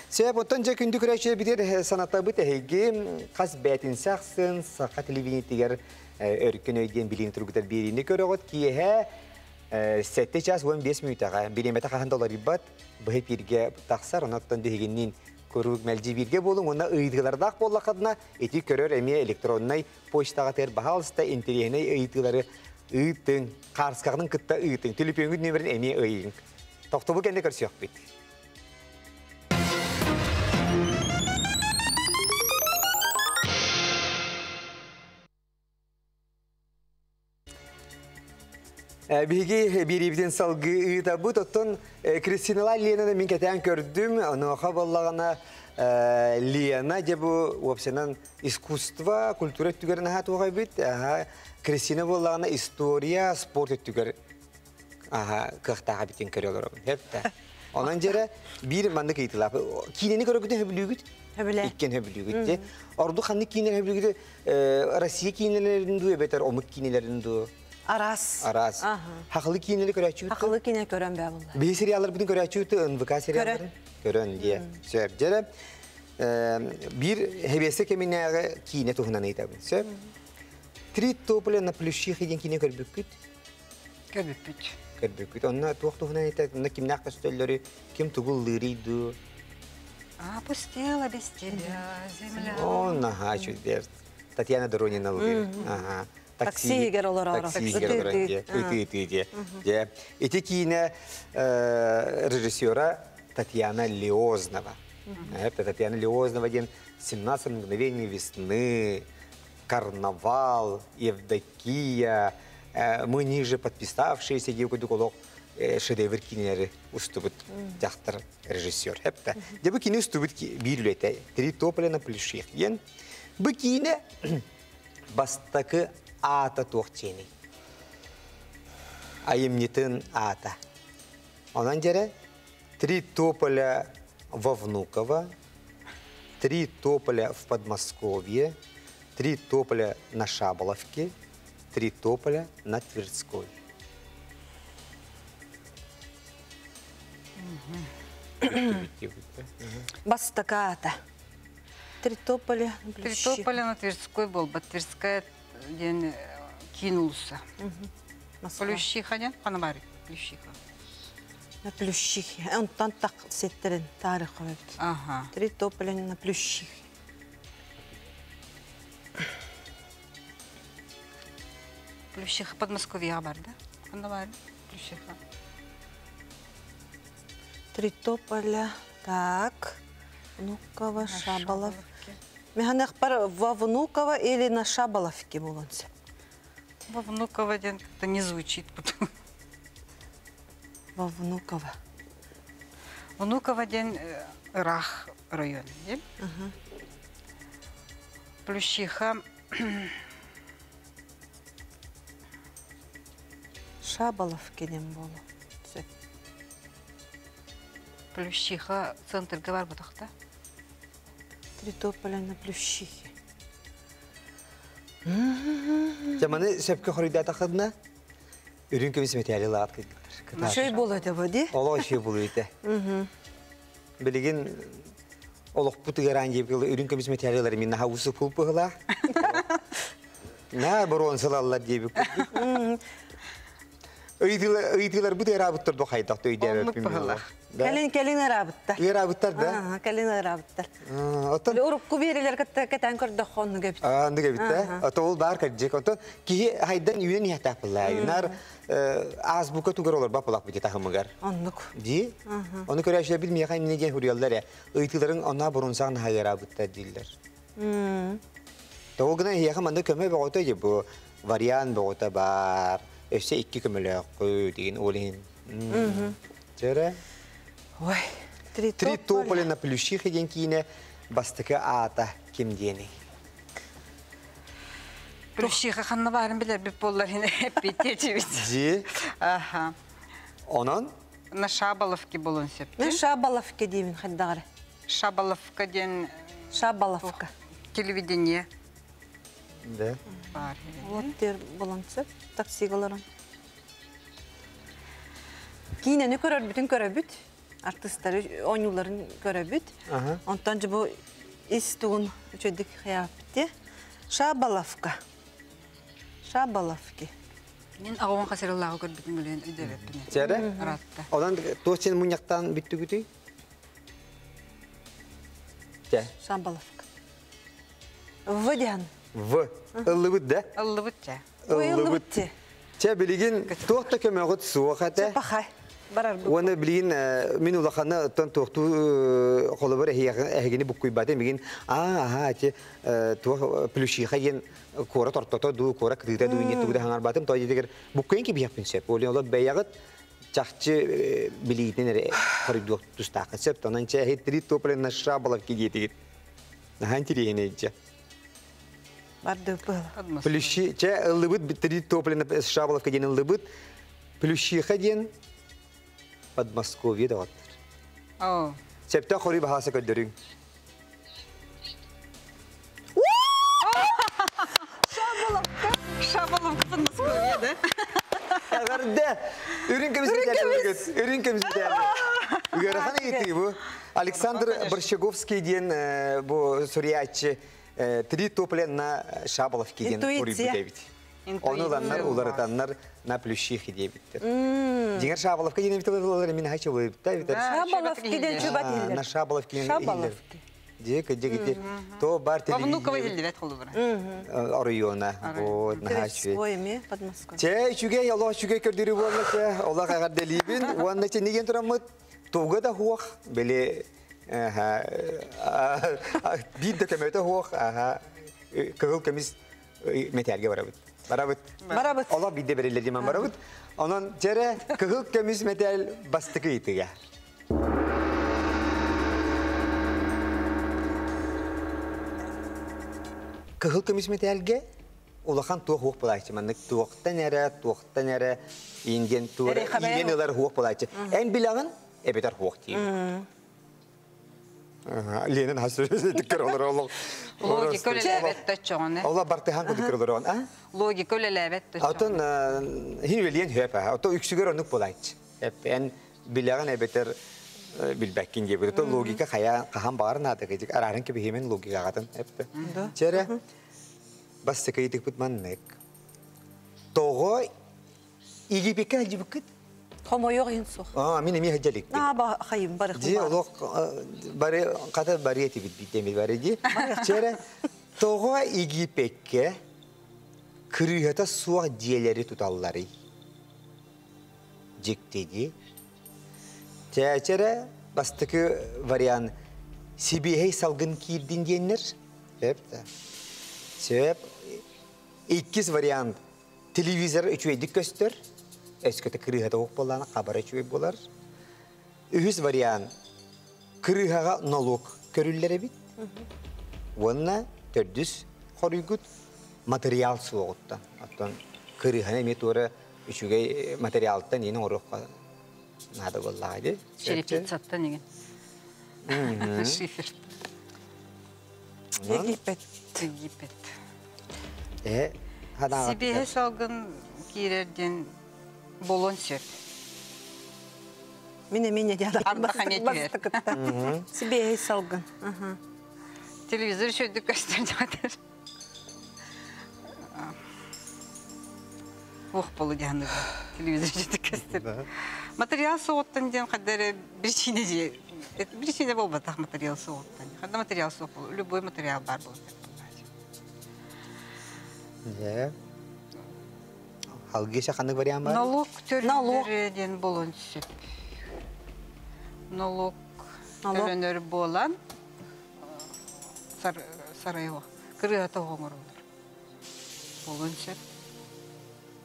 Сөп, оттон дьэ күндү көрөөччүлэр битир санатабыт эһиги хас бээтинсэ ахсын саха телевидениетигэр өркөн өй диэн билиини тургутар биэриини көрөҕүт. Киэһэ 7 час 15 мүнүүтэҕэ бириэмэтэ хаһан да уларыйбат, быһа эпииргэ тахсар, онон биһигинниин куруук мэлдьи бииргэ буолуҥ уонна ыйытыылардаах буоллаххытына ити көрөр эмиэ электроннай почтаҕытыгар баһаалыста интэриэһинэй ыйытыылары ыытыҥ, хаарыскаҕытын кытта ыытыҥ, төлөпүөҥҥүт нүөмэрин эмиэ ыйыҥ. Тохтобул кэннэ көрсүөхпүт. Биһиги биэриибитин салгыы ыытабыт. Оттон Кристинала Ленаны мин кэтээн көрдүм. Онуоха буоллаҕына Лена дьэ бу уопсайынан искусство, культура өттүгэр наһаа туох эбит. Кристина буоллаҕына история, спорт өттүгэр кыахтаах эбитин көрө олоробун. Хэптэ. Онон дьэрэ биир маннык ыйытылаах. Киинэни көрөгүтэ хөбүлүүгүт? Хөбүлэ. Иккен хөбүлүүгүт те. Ордук ханнык киинэлэр хөбүлүүгүт? Россия киинэлэрин дуу эбэтэр омук киинэлэрин дуу? Араас. Араас. Хахылы киинэли көрөөччүгүт? Хахылы киинэ көрөн бээ булла. Биһи сериалларбытын көрөөччүгүт НВК сериалларын? Көрөн диэ. Сөп. Дьэрэ биир хэбиэсэ кэминээҕи киинэ туһунан ыйытабын. Сөп. Три тополя на плющихе диэн киинэ көрбүккүт? Көрбүппүт. Көрбүккүт. Онно туох туһунан ыйыта, онно кимнээх көстөллөрү, ким тугу ыллыырый дуу? Опустела без тебя земля. О, наһаа чудес. Татьяна Доронина ыллыыр. Ага. Такси иһигэр олорор. Такси иһигэр олорор дии. Ытыы-ытыы дии. Дьэ, ити киинэ режиссера Татьяна Леознова. Это Татьяна Леознова диэн 17 мгновений весны, Карнавал, Евдокия, мы ниже подписавшиеся диэн курдук олох шедевр киинэлэри устубут дьахтар режиссер. Эптэ. Дьэ бу кини устубут биир үлэтэ Три тополя на плющих диэн. Бу киинэ бастакы аата туох диэний? Айымньытын аата. Онон дьэрэ Три тополя во Внуково, Три тополя в Подмосковье, Три тополя на Шаболовке, Три тополя на Тверской. Бастакаата. Три тополя. Три тополя на Тверской буолбат. Тверская диэн киин уулусса. Плющиха диэн ханабари. Плющиха. На Плющихе. Онтон так сеттерин тарих эбит. Ага. Три тополя на Плющихе. Плющиха Подмосковьеҕа бар да? Ханна баар? Плющиха. Три тополя. Так. Внуково, Шаболов. Механехпар во Внуково или на Шаболовке буолуон сөп. Во Внуково диэн как-то не звучит. Во Внуково. Внуково диэн ыраах район диэн. Плющиха Шаболовке диэн буолуо сөп. Плющиха центрга бар бутахта. Три тополя на Плющихе. Дьэ маны сөпкө хоруйдаатаххытына үрүҥ көмүс мэтээли ылаат кыргыттар. Үчүгэй буолуо этэ бу дии. Олох үчүгэй буолуо этэ. Билигин олохпут ыараан диэбит үрүҥ көмүс мэтээли ылар мин наһаа уусук пулпуһулаах. Наа боруонсалаллар диэбит курдук. Ыйытыыларбыт ыараабыттар да хайдах да өйдөөбөппүн. Кэлин кэлин ыараабыттар. Ыараабыттар да? Кэлин ыараабыттар. Оттон урукку биэрилэр кытта кэтээн көрдөххө оннук эбит. Оннук эбит да. Ото ол баар кырдьык. Оттон киһи хайдан үүнэн иһэхтээх буоллаа. Наар азбука тугар олорбат буоллахпыт таһымыгар. Оннук. Дии. Ону көрөөчүлэр бил миэхэ иннинэ диэн суруйаллар ээ. Ыйытыыларын онно боруонсаҕын наһаа ыараабыттар дииллэр. Тоҕо гынан эһиэхэ манна көмө бөҕөтө дии бу вариант бөҕөтө баар. Өссө икки көмөлөөххүт деген ол иһин. Чөрө. Ой, Три тополя на Плющихе диэн киинэ бастакы аата ким диэний? Плющиха ханна баарын билэрбит буоллар эппиттиэчибит. Дии. Аха. Онон? На Шаболовке буолуон сөп. Мен Шаболовке диибин хайдаҕары. Шаболовка диэн Шаболовка. Телевидение. Да. Баар. Вот тер буолан сөп. Таксига олорон. Киинени көрөрбүтүн көрөбүт. Артыстары оонньууларын көрөбүт. Онтон же бу ис тугун үчүгдүк хаяппыт. Шабаловка. Шабаловки. Мен ағуан қасырыллағы көрбүтүм билен өйдөбөппүн. Сәрі? Аратта. Одан туох муньяктан бүттүгүтүй? Чэ. Шабаловка. В диэн. В. Ыллыбыт да? Ыллыбыт чэ. Ой, ыллыбыт. Чэ, билигин туох та көмөҕүт суох этэ. Пахай. Барар бу. Уонна билигин мин улаханы оттон туохтуу холобур эһигини буккуйбаты мигин аа ати туох плющиха диэн куора тортото дуу куора кытыыта дуу инне тугу хаҥарбатым то дигер буккуйын кибиэхпин сөп. Ол олор бэйэҕит чахчы билиитин эрэ хоруйдуох тустаахха сөп. Онон чэ хиттри тополен на шабаловки диэтигит. Наһаа интириэһинэй Барды быһыла. Плющи, чэ ыллыбыт три тополена Шаболовка диэн ыллыбыт. Плющиха диэн Подмосковье доҕоттор. О. Септэ хоруй баһааса көрдөрүҥ. Шаболовка. Шаболовка Подмосковье, да? Эҕэрдэ! Үрүҥ көмүс көмүс. Үрүҥ көмүс Ыарахан ыйытыы бу. Александр Борщаговский диэн бу суруйааччы три тополя на Шаболовке диэн Интуиция. хоруйбут эбит. Ону ыланнар, уларытаннар на Плющихе диэбиттэр. Дьиҥэр Шаболовка диэн эбит ылалар мин хайчы уларыпта эбитер. Шаболовки диэн чубат На Шаболовке Шаболовки. Дьэ, кыдьык то бар Внуково телевидение елдебет холубура. оройуона. Вот, наһаа үчүгэй. Ой, эми Подмосковье. Чэ, үчүгэй, олох үчүгэй көрдөрүү буолла чэ, олох эҕэрдэлиибин. Уонна чэ нигэн тураммыт туга да хуох, били биир да көмөтө хуох, кыһыл көмүс мэтээлгэ барабыт. Барабыт. Барабыт. Олох биирдэ бериллер диэн барабыт. Онон чэрэ кыһыл көмүс мэтээл бастакы ыйытыга. Кыһыл көмүс мэтээлгэ улахан туох хуох булааччы. Маннык туохтан эрэ индиен туора Эрэ хабайа иен ылар хуох булааччы. Эн билэҕин эбэтэр хуох диир. Ленин хасыр түккер олор олох. Логика үлэлээбэт төччөҕүнэ. Ола бартыхан кудуккер олор а? Логика үлэлээбэт төччөҕүнэ. Атын хин велиен хөп а. Ото үксүгер онук булааччы. Эн билэҕин эбэтэр билбэккин диэбит. Ото логика хая хахан баар наада кыдык арарын кебиһимен логикагатын эппе. Чере бастакы ыйытыкпыт маннык. Тоҕо Египекке хадьыбыккыт? Хомойох иһин суох. А, мин эмиэ хадьаликпин. Аа, ба хайым барых. Ди олох бары ката бары этибит битеми бары ди. Чере тоҕо Египекке кырыыһата суох дьиэлэри туталларый? Дьиктиди. Чээчере бастакы вариант сибиэһэй салгын киирдин диэннэр. Сөп да. Сөп. Иккис вариант телевизор үчүгэйдик көстөр. Өскөтө кырыыһата уох буоллаана хабара үчүгэй буолар. Үһүс вариант кырыыһаҕа налог көрүллэр эбит. Уонна төрдүс хоруйгут материал суоҕуттан. Оттон кырыыһаны эмиэ туора үчүгэй материалтан иин оҥоруохха наада буоллаҕа дии. Черепицаттан деген. Шифер. Египет. Египет. Хадаҕа. Сибиэһэ салгын киирэр диэн болон сөп. Мин эмиэ не Арба хамет бастакытта. Сибиэһэй салгын. Телевизор шөйдүк көстөр жатыр. Ох, болу диһаны. Телевизор шөйдүк көстөр. Материал соғыттан диэн хаддары причина же. Причина болбатах материал соғыттан. Хадда материал соқ болу. Любой материал бар болу. Дьэ. Халгыша ханнык вариант бар? Налог Налог. төлөнөр диэн болон сөп. Налог Налог. төлөнөр болан сарайо. Кырыата оңоролор. Болон сөп.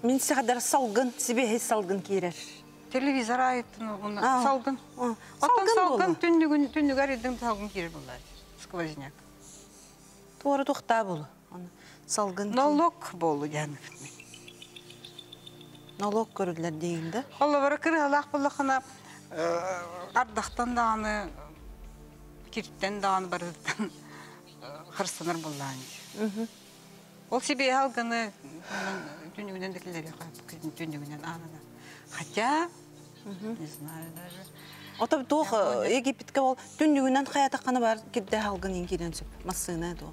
Мин сахадар салгын, сибиэһэй салгын киирэр. Телевизор айыттын А. салгын. А, Оттон салгын салгын болу. түннүгүн түннүгөр идин салгын киирер булар. Сквозняк. Туора тухтаа болу. Аны салгын. Налог болу диэн. Налог көрүлэр дейин да. Холлобара кырыалаах буллахына ардахтан дааны кирттен дааны барыттан хырсанар буллаан. Ол себе алганы түнүгүнэн декилери түнүгүнэн аанана. Хотя Не знаю даже. Ото туох Египетке ол түннүгүнэн хаятаххана бар кирде халгын иҥкирен сөп. Массыына дуо.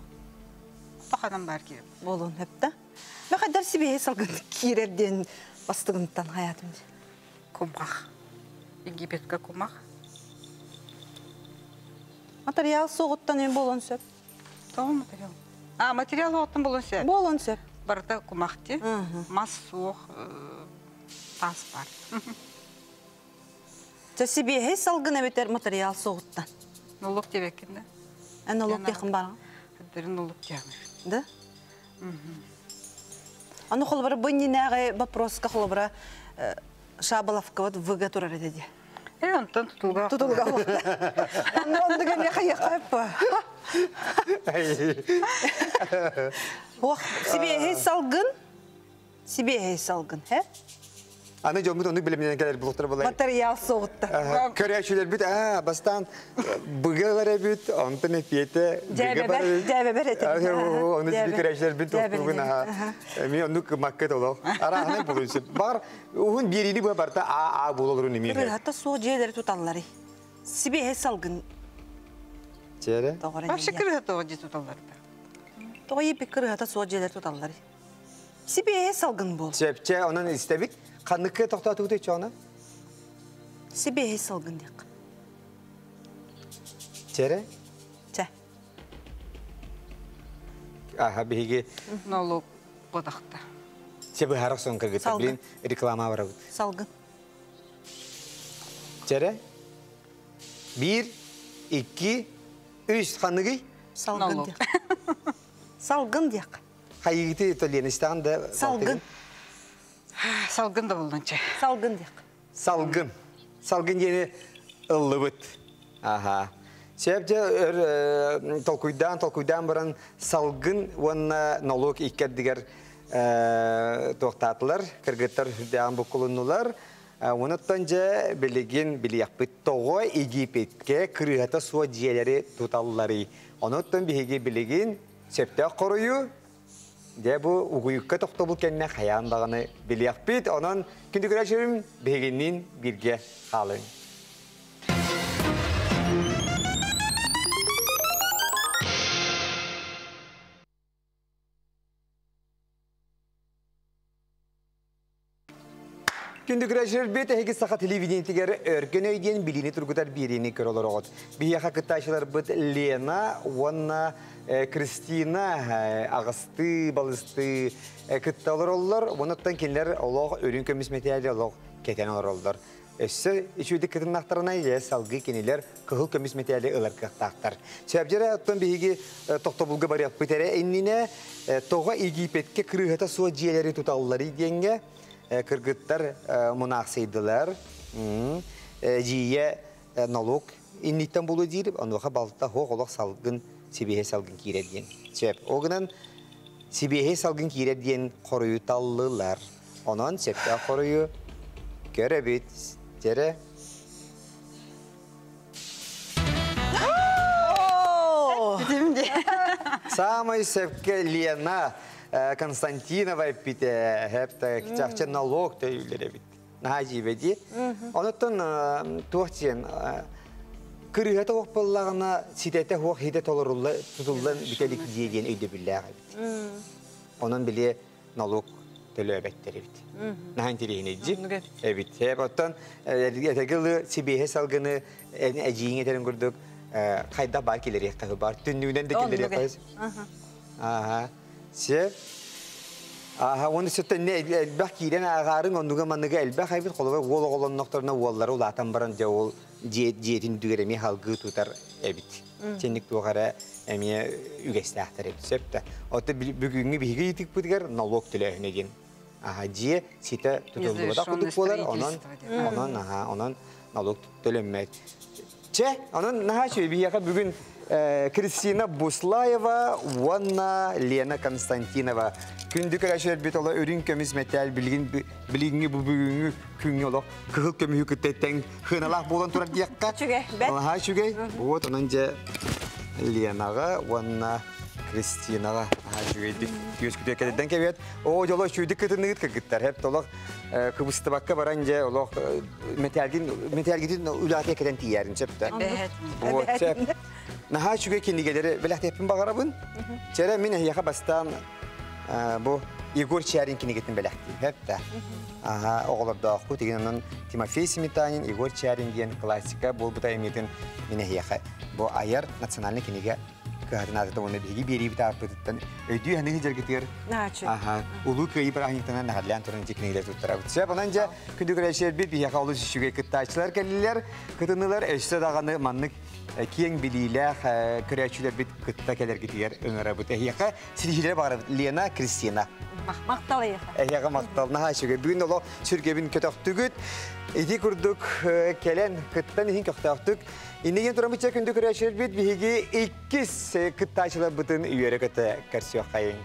Паханан бар кирип. Болон хөптө. Бәхәдәр сибе салгын кирер ден бастыгынтан хаятым. Кумах. Египетке кумах. Материал соғыттан ен болон сөп. Тоғы материал. А, материал оттан болон сөп. Болон сөп. Барда кумах ти. Мас суох тас бар. Ча сибе салгын эбитер материал соғыттан. Нулук тебеккинде. Эн олук якын бар. Хаддарын нулук тягы. Да? Аны холбара быннинәгы вопроска холбара Шабаловка вот выга турар эди. Э, онтон тутулга. Тутулга. Аны ондыга не хаяқап. Ох, себе салгын. Себе салгын, хэ? Аны жомут оны билемнен келер булуктар булай. Материал соғытта. Көрәчүләр бит, а, бастан быгылар бит, онтон эпиете. Дәбәбәр, дәбәбәр эте. Оны бит көрәчүләр бит токтугун, аха. Ми оны маккет оло. Ара аны булусы. Бар, уһун бирини бу барта а а булолору неме. Хатта соо жээлери туталлары. Себе салгын. Чере? Вообще кырыга тоғы жи туталларда. Тоғы епи кырыгата соо жээлери туталлары. Себе салгын бол. Сепче онун истебит. Канныкы токтотугу чоны? Себе салгын дек. Чере? Ча. Аха, биһиги Налог бодақта. Себи харак сон кыргыта билин реклама бар. Салгын. Чере? 1 2 3 канныгы? Салгын дек. Салгын дек. Хайыгыты Толенистан да Салгын. Салгын да болдунча. Салгын дек. Салгын. Салгын ени ыллыбыт. Аха. Себепче өр толкуйдан, толкуйдан баран салгын уонна налог иккердигер тоқтатылар, кыргыттар хүрдәгән букулунулар. Онуттан же билигин билияқпыт тоҕо Египетке кырыһата суа дьиэлэри туталлары. Онуттан биһиги билигин септэ хоруйу Де бу угуйукка тохтобул кенне хаяндаганы билияқпыт. Онон күндү көрәшүрүм биһигиннин бирге халың. Күндү көрәшүр бит эһиги саха телевидениетигер өргөн өйден билини тургутар бирини көрөлөр огот. Бияха кыттаачылар быт Лена, уонна Кристина агысты, балысты кытталар оллар. Онуттан кинилер олох өрүн көмүс метеали олох кетен олар оллар. Өссө ичүдү кытыннактарына е салгы кинилер кыһыл көмүс метеали ылар кыктаактар. Сөбжере оттон биһиги тохтобулга барыяк битере иннине тоҕо Египетке кырыһата суа дьиэлери туталлары диэнге кыргыттар мунақсыйдылар, жие налог инниттен болу дейір, онуға балта хоқ олық салгын, сибихе салгын кирер дейін. Сөп, оғынан сибихе салгын кирер дейін қорую таллылар. Онан септе қорую көрі бит, тере. Самый сепке Лена Константинова пите, хепте чахча налог төйлере бит. Нахажибеди. Онуттан туохтен кырыгата оқпаллағына ситете хуақ хите толорулла тутуллан бителик диеген өйдө билләгә бит. Онон биле налог төлөбәттер бит. Нахан тирехинеджи. Эбит. Хеп оттан этегилы сибихе салгыны әжиңе терен көрдүк. Кайда бар келер якка бар. Түннүнен де келер якка. Ага. Се Аха, оны сөттен не элбэх киирен ағарын оннуга манныга элбэх айбит холова уол оголоннохторна уоллары улаатан баран же ол диетин дүгер эми халгы тутар эбит. Сенник туғара эми үгестәхтер эбит сөптө. Ота бүгүнгү биһиги итик бутгар налог төлөһүнеген. Аха, дие сите тутулуба кудук болар, онон онон аха, онон налог төлөнмөйт. Че, онон наха бияка бүгүн Кристина Буслаева, уонна Лена Константинова. Күндү көрәшер бит ола өрүн көмүс метал билгин билгиңи бу бүгүнгү күнгө олох кыһыл көмүһү кыттеттен хыналах болан турар диякка. Чүгэй, бэт. Аха, чүгэй. Вот онон же Ленага, уонна Кристинаҕа үчүгэйдик күөскүтүө кэлэрдэн кэбиэт. Оо, дьоло үчүгэйдик кытынныгыт кыргыттар. Хеп толох кыбыстыбакка баран дьэ олох мэтээлгин мэтээлгитин үлэҕэ кэлэн тиийэрин сөптө. Вот сөп. Наһаа үчүгэй кинигэлэри бэлэхтиэхпин баҕарабын. Чэрэ мин эһиэхэ бастаан бу Егор Чярин кинигэтин бэлэхтиим. Хөп Аха, оҕолордоохпут. Тигин онон Тимофей Сметанин, Егор Чярин диэн классика буолбут айымньытын мин эһиэхэ бу айар национальный кинигэ кыһатын аатыттан уонна биһиги биэриибит ааппытыттан өйдүү саныы дьаргытыгар аха улуу кыайыы бырааһынньыктанан наһарлаан туран ити кинигэлэр туттарабыт. Сөп, онон дьэ күндү көрөөччүлэрбит биһиэхэ олус үчүгэй кыттааччылар кэллилэр, кытыннылар. Өссө даҕаны маннык киэҥ билиилээх көрөөччүлэрбит кытта кэлэргитигэр ыҥырабыт. Эһиэхэ ситиһиилэри баҕарабыт. Лена, Кристина. Махтал эйиэхэ. Эһиэхэ махтал. Наһаа үчүгэй. Бүгүн олох сүргэбин көтөхтүгүт. Ити курдук кэлэн кыттан иһин көхтөөхтүк. Иннигин турамычча күндү көрөөччүлэрбит биһиги иккис кыттааччыларбытын үөрэ-көтө көрсүөххэйиҥ.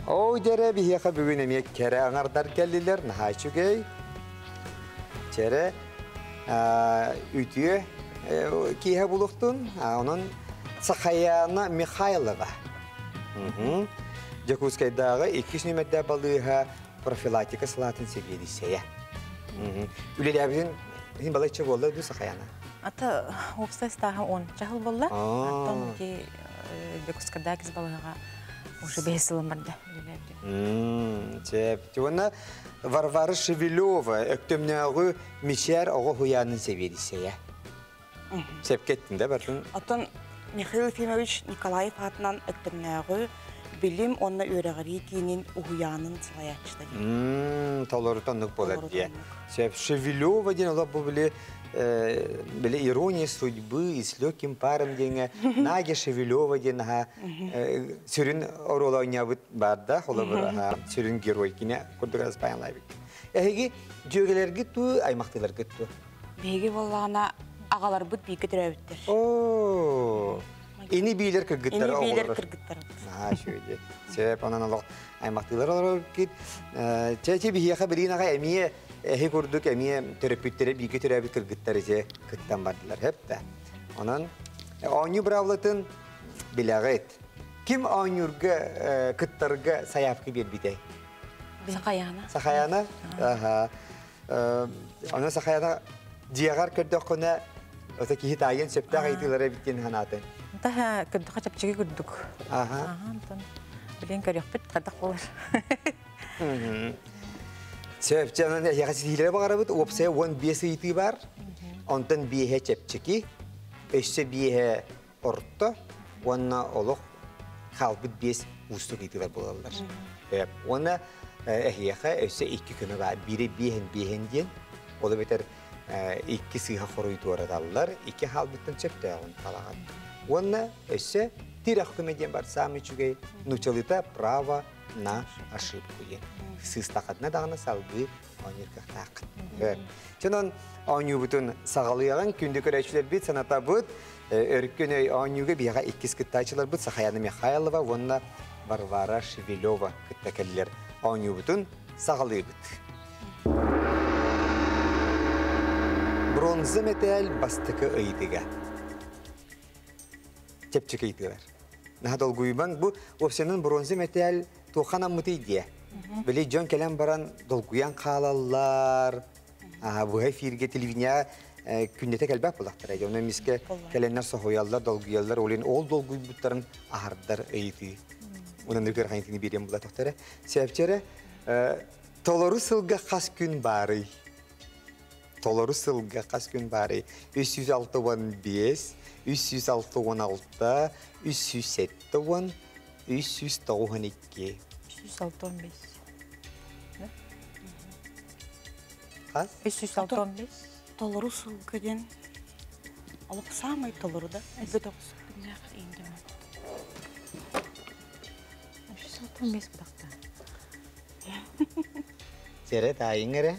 Оо, дьэрэ, биһиэхэ бүгүн эмиэ кэрэ аҥардар кэллилэр, наһаа үчүгэй. Чэрэ, үтүө киэһэ булуохтун. Онон Сахаяна Михайлова. Дьокуускайдааҕы иккис нүмердээх балыыһа профилактика салаатын сэбиэдиссэйэ. Үлэлээбитин иһин балайча буолла дуу Сахаяна? Ата уопсай ыстааһа он чаһыл буолла. Аттан ити Дьокуускайдааҕы иккис балыыһаҕа уже бэһис сылым барда үлэлээбитим. Чэп. Уонна Варвара Шевелева Өктөмнөөҕү Мичээр оҕо уһуйаанын сэбиэдиссэйэ. Сөпкө эттим да бартын? Оттон Михаил Ефимович Николаев аатынан Өктөмнөөҕү билим уонна үөрэҕирии киинин уһуйаанын салайааччыта диэн. Толору оннук буолар диye. Сөп. Шевелева диэн олох бу били били ирония судьбы и с легким паром диэҥэ Надя Шевелева диэн аха сүрүн оруола оонньообут баарда холобур аха сүрүн герой кини курдук аспаянлаабыт. Эһиги дьүөгэлэргит туу аймахтыыларгыт туу? Биһиги буоллаҕына аҕаларбыт бииргэ төрөөбүттэр. Оо, ини биилэр кыргыттар Ини биилэр кыргыттар. Наһаа үчүгэй. Сөп, онон олох аймахтыылар олорор-кит. Чэ, биһиэхэ билигин аҕай эмиэ эһи курдук эмиэ төрөппүттэрэ бииргэ төрөөбүт кыргыттар ити кыттан бардылар. Хөп да. Онон оонньуу быраабылатын билэҕит. Ким оонньуурга кыттарга сайаапка биэрбитэй? Сахаяна. Сахаяна? Аха. Онон Сахаяна дьиэҕэр көрдөххүнэ ото киһи таайыан сөптөөх ыйытыылара эбит диэн санаатын. Таһа көрдөхө чэпчэки курдук. Аха. Антон билин көрүөхпүт хайдах буолар. Сөп, онон эһиэхэ ситиһиилэри баҕарабыт. Уопсайа 15 ыйытыы бар. Онтон биэһэ чэпчэки, өссө биэһэ орто уонна олох хаалбыт биэс уустук ыйытыылар буолаллар. Уонна эһиэхэ өссө икки көмө баар. Биири биэһин биэһин диэн, ол эбэтэр икки сыыһа хоруй туораталлар, икки хаалбыттан сөптөөҕүн талаҕын. Уонна өссө тирэх көмө диэн бар саамай үчүгэй нуучалыыта право на ошибку диэн. Сыыстахатына даҕаны салгыы оонньуур кыахтааххыт. Чонон оонньуубутун саҕалыаҕыҥ, күндү көрөөччүлэрбит санатабыт, Өркөн өй оонньууга биһиэхэ иккис кыттааччыларбыт Сахаяна Михайлова уонна Варвара Шевелева кытта кэллилэр. Оонньуубутун саҕалыыбыт. Бронза мэтээл бастакы ыйытыга. Чэпчэки ыйытыылар. Наһаа долгуйбаҥ, бу уопсайынан бронза мэтээл туохха анаммытый диэ. Били дьон кэлэн баран долгуйан хаалаллар. Быһа эфиргэ телевидение күннэтэ кэлбэт булахтара. Онно эмискэ кэлэннэр соһуйаллар, долгуйаллар. Ол ол долгуйбуттарын аһардар ыйытыы. Онон үкэр хайытыны биэриэн булатахтара. Сэпчэрэ толору сылга хас күн баарый? Толору сылга хас күн баарый? 365, 366, 370, 392. 365. Хас? 365. Толору сылга диэн олох саамай толору да. Элбет оҕус күннээх индем. 365 бакта. Сэрэ таайыҥ эрэ.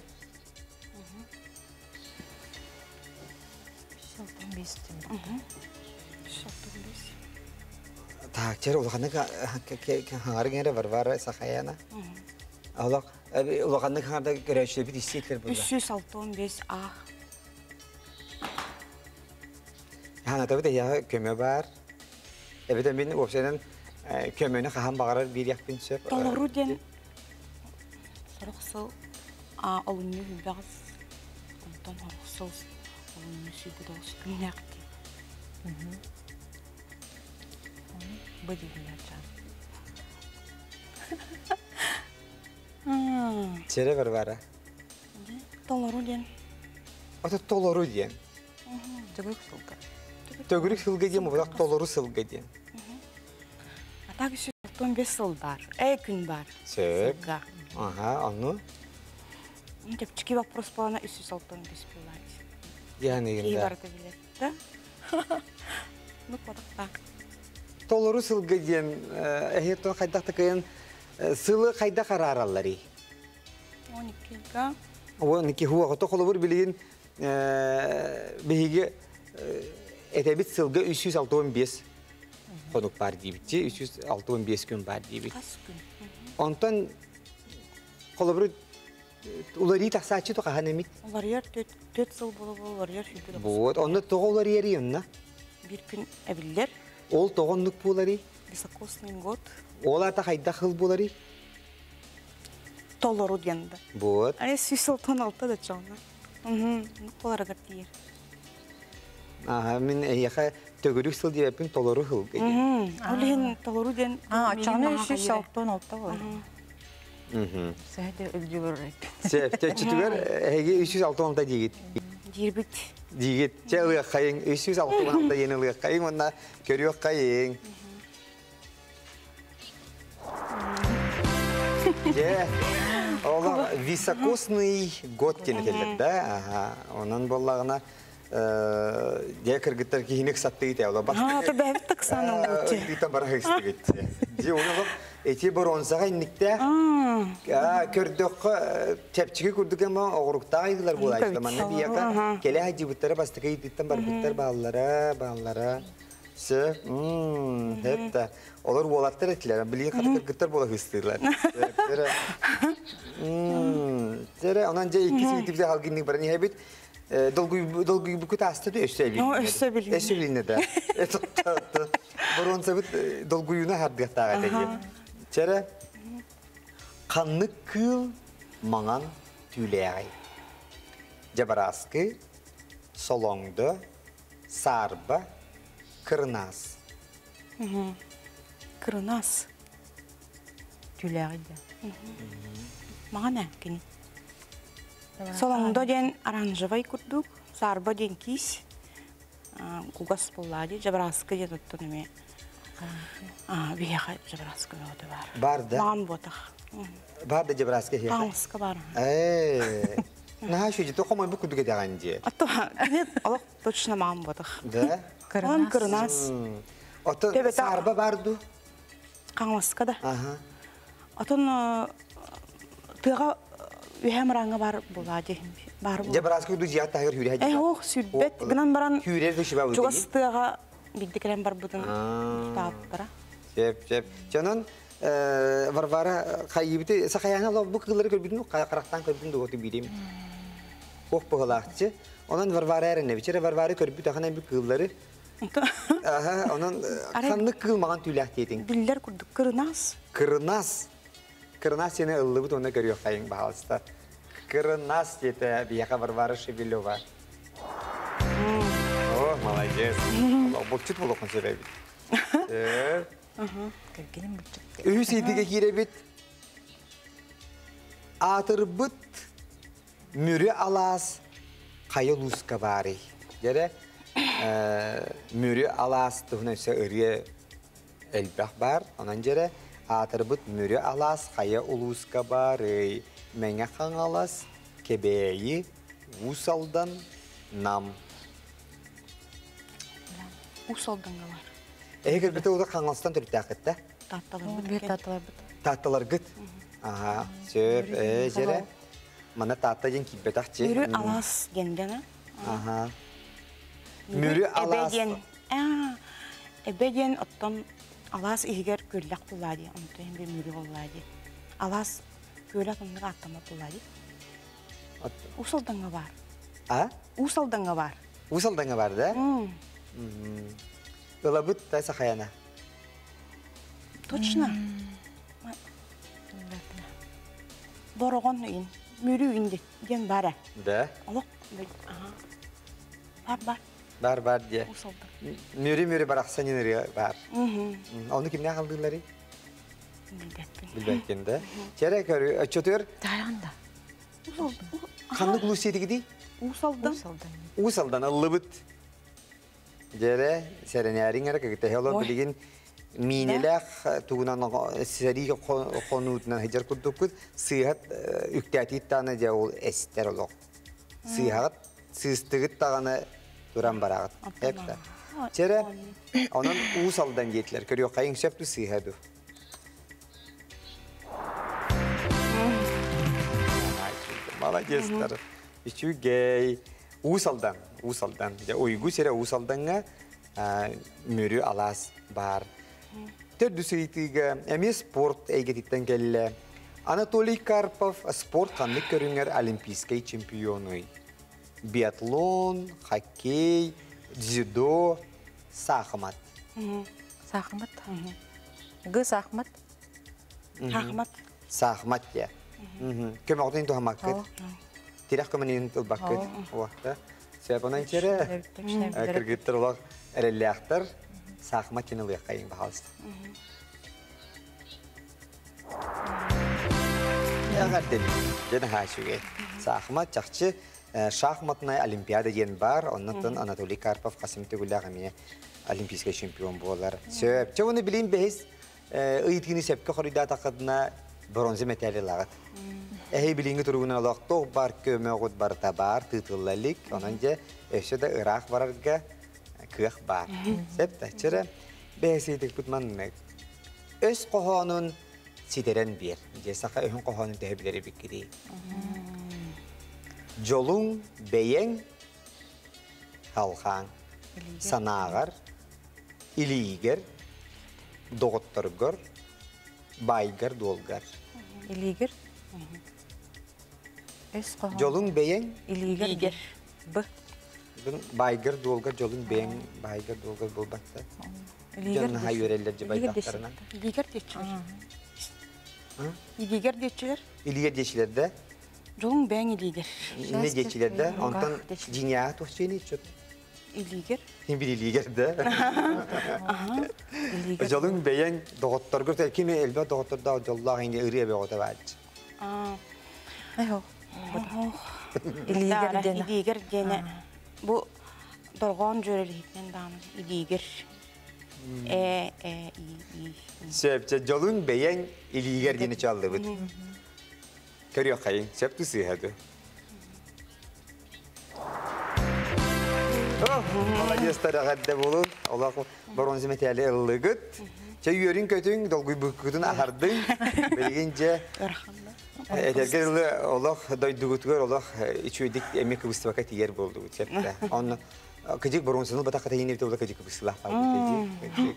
365 дем. 365. Так, чер улаханнык хаҥарыҥ эрэ Варвара Сахаяна. Олох улаханнык хаҥарда көрөөччүлэрбит истиэтлэр буолла. 365 А. Ханатабыт эйэҕэ көмө бар. Эбэтэр мин уопсайынан көмөнү хаһан баҕарар биэриэхпин сөп. Толору диэн сорох сыл олунньу хүлбэҕис, онтон сорох сыл олунньу сүүрбэ күннээх дии. Бу диэбиннэр чаан. Сэрэ Варвара. Толору диэн. Ото толору диэн. Төгүрүк сылга. Төгүрүк сылга диэн мубадах толору сылга диэн. А так еще 15 сыл бар. Күн бар. Сөп. Ага, ону. Чэпчэки вопрос буолана 365 буолаат. Яны Киһи барыта билэр, да? Ну, кодакта. Толору сылга диэн эһиэттэн хайдах такайын сылы хайдах арааралларый? 12-га. 12 хуа холобур билигин биһиги этэбит сылга 365 хонук бар диибит, 365 күн бар диибит. Онтон холобур уларыы тахсааччы тухахан эмит? Уларыйар 4 сыл болу уларыйар сүрбүт. Вот, онно тоҕо уларыйар онно? Бир күн эбиллер. Ол тоҕоннук буоларый? Високосный год. Ол ата хайдах хыл буоларый? Толору диэн да. Вот. Ай 166 да чоңна. Коларыгар тиер. Ага, мин эйэхэ төгүрүк сыл диэппин толору хыл диэн. Ол иһин толору диэн. А, чоңна 366 болар. Сәһде үлдүлөр. Сәп, чөтүгөр эһиги 366 дигит. Дирбит. Дигит. Чэ ылыаххайың 366 диэн ылыаххайың онна көрүөххайың. Же, ола високосный год диэн этэллэр да. Ага, онон боллагына же кыргыттар киһиник саттыы те ола бас. А, то бэбит таксан олуччу. Дита бара хыстыгыт. Же оны эти бронзага инникте көрдөккө чепчиги курдук эма оҕуруктаах ыйдылар буолааччы. Манна бияка келе хажыбыттара бастакы ыйдыттан барбыттар бааллара, бааллара. Сө, хепта. Олар уолаттар этилер, билигин хата кыргыттар буола хыстыылар. Тере, онон же икки сигитибзе халгинник баран иһэбит. Долгуйбукут аста да өссө билинне. Өссө билинне. Өссө билинне да. Боронсабыт долгуйуна хардыктаага теги. Тере, қанны кыл маңан түләгай. Жабараскы, солоңды, сарба, кырнас. Кырнас. Түләгай да. Маңан әккин. Солоңдо ден оранжевый курдук, сарба ден кис, кугас буллади, жабараскы ден оттон эме. Бияха жабараскы өтө бар. Бар да. Маған ботах. Бар да жабараскы хе. Қаңыска бар. Наха шү жете қомай бу кудуге даган же. Ато, нет, олох точно маған ботах. Да? Он кырнас. Ото сарба барду. Қаңыска да. Ага. Отон тыга үһәм ранга бар булади. Бар бу. Жабараскы ду жият тагыр хүрә. Э, ох, сүрбет гынан баран. Хүрә ду шиба Чугас тыга биддикелен бар бутын тааттара. Сеп, сеп. Жанан Варвара хайыбыты сахаяна лов бу кыллары көрбүтүн карактан көрбүтүн дуготу билим. Ох бугалакчы. Онон Варвара эрене бичере Варвара көрбүт ахана бу кыллары. Аха, онон ханны кылмаган түләк диетин. Биллер курдук кырнас. Кырнас. Кырнас сени ыллыбыт онна көрүөх хайың баалыста. Кырнас дете бияка Варвара Шевелева. О, молодец. Булчут болокун себеби. Кергеним булчут. Үһүс идиге киребит. Атырбыт мүрі алас қайы луска бары. Дере мүрі алас туһуна өсө ырыа элбэх бар. Онан жере атырбыт мүрі алас қайы улуска бары. Мәңе қаңалас кебейі усалдан нам. Усалдан бар. Эгер бите уда қаңаластан түрттәкетте. Татталар бит. Татталар гыт. Ага, сөп, жере. Мана татта ден кибетахчы. Мүрі алас гендена. Ага. Мүрі алас. Эбеден. Эбеден оттон алас игер көлләк буллади, онто hem bir мүрі буллади. Алас көлләк онны аттама буллади. Усалданга бар. А? Усалданга бар. Усалданга бар да? Ылабыт та сахаяна. Точно. Бороҕон ин, Мүрү ин диэн бара. Да. Олох бар бар. Бар бар дие. Мүрү мүрү барахсан ырыа бар. Оны кимне қалдылары? Билбэккин да. Чere көрү өчөтөр. Таянда. Ханнык улус сетигиди? Усалдан. Усалдан аллыбыт. Жере сәренәрин әрі кігіте олар билигин минелэх тугунан сәри конутунан хижар курдуккут сыйхат үктәтиттаны же ол эстер олох. Сыйхат сыыстыгыт таганы туран барагыт. Эпта. Чере онон уусалдан жетилер. Көрүө кайын сөптү сыйхаду. Молодецтар. Үчүгей. Уусалдан, уусалдан. Уйгу сере уусалданга мүрү алас бар. Төрдүс ыйтыга эми спорт эйгетиттен келле. Анатолий Карпов спорт қанны көрүңөр олимпийский чемпионуй. Биатлон, хоккей, дзюдо, сахмат. Сахмат. Г сахмат. Сахмат. Сахмат я. Көмөктөн тухамаккыт. Тирах көмөнүн тылбаккыт. Уақта. Сәпонан чере. Кыргыттар олақ әрелләқтар сахмат кенелі қайын бағалысты. Әғәрден, дені хашуге. Сахмат чақчы шахматная олимпиада ден бар, оннан Анатолий Карпов қасым түгілі міне олимпийский чемпион болар. Сөп, че оны білейін бейіз, ыйтыны сәпкі қорыда тақыдына бронза металли лағыт. Әхей білінгі тұрғына олақ бар көмі бар табар, тытыллалик, онан же өші да ырақ барарға кых бар. Сәп тәчірі, бәсейдік бұтманны. Өз қоғанын сидерен бер. Же сақа өхін қоғанын тәхі білері біккідей. Жолуң бәйен халхан, санағар, илигер, доғыттыргыр, байгар, долгар. Илигер. Жолуң бәйен Илигер. Б. Байгар, долгар, жолуң бәйен, байгар, долгар болбатта. Жонна хай өреллер жыбайдақтарына. Илигер детчилер. Илигер детчилер. Илигер детчилер да? Жолуң бәйен илигер. Не детчилер да? Онтан жиня тухчени чөт. Илигер. Ким бир илигер да? Жолуң бәйен доғыттар көрті. Ким элбе доғыттар жоллақ инде ырыя бәғота бәлчі. Айхо. Илигер дене. Илигер дене. Бу доргон жөрелихитнен дан илигер. Э, э, и, и. Сөпче жолуң бәйен илигер дене чалды бит. Көрüyor kayın. Сөп түсі Молодец, тарағадда болun. Олақ бронза металли ыллыгыт. Ча үйөрін көтің, долгуй бүккүтін ахардың. Белгенже Этергер ылы олақ дойдугутугар олақ ичуйдик эми кыбыстыбака тиер болду. Септе. Он кыжык бронзаны батака тайын эбите ола кыжык кыбыстылах кыжык.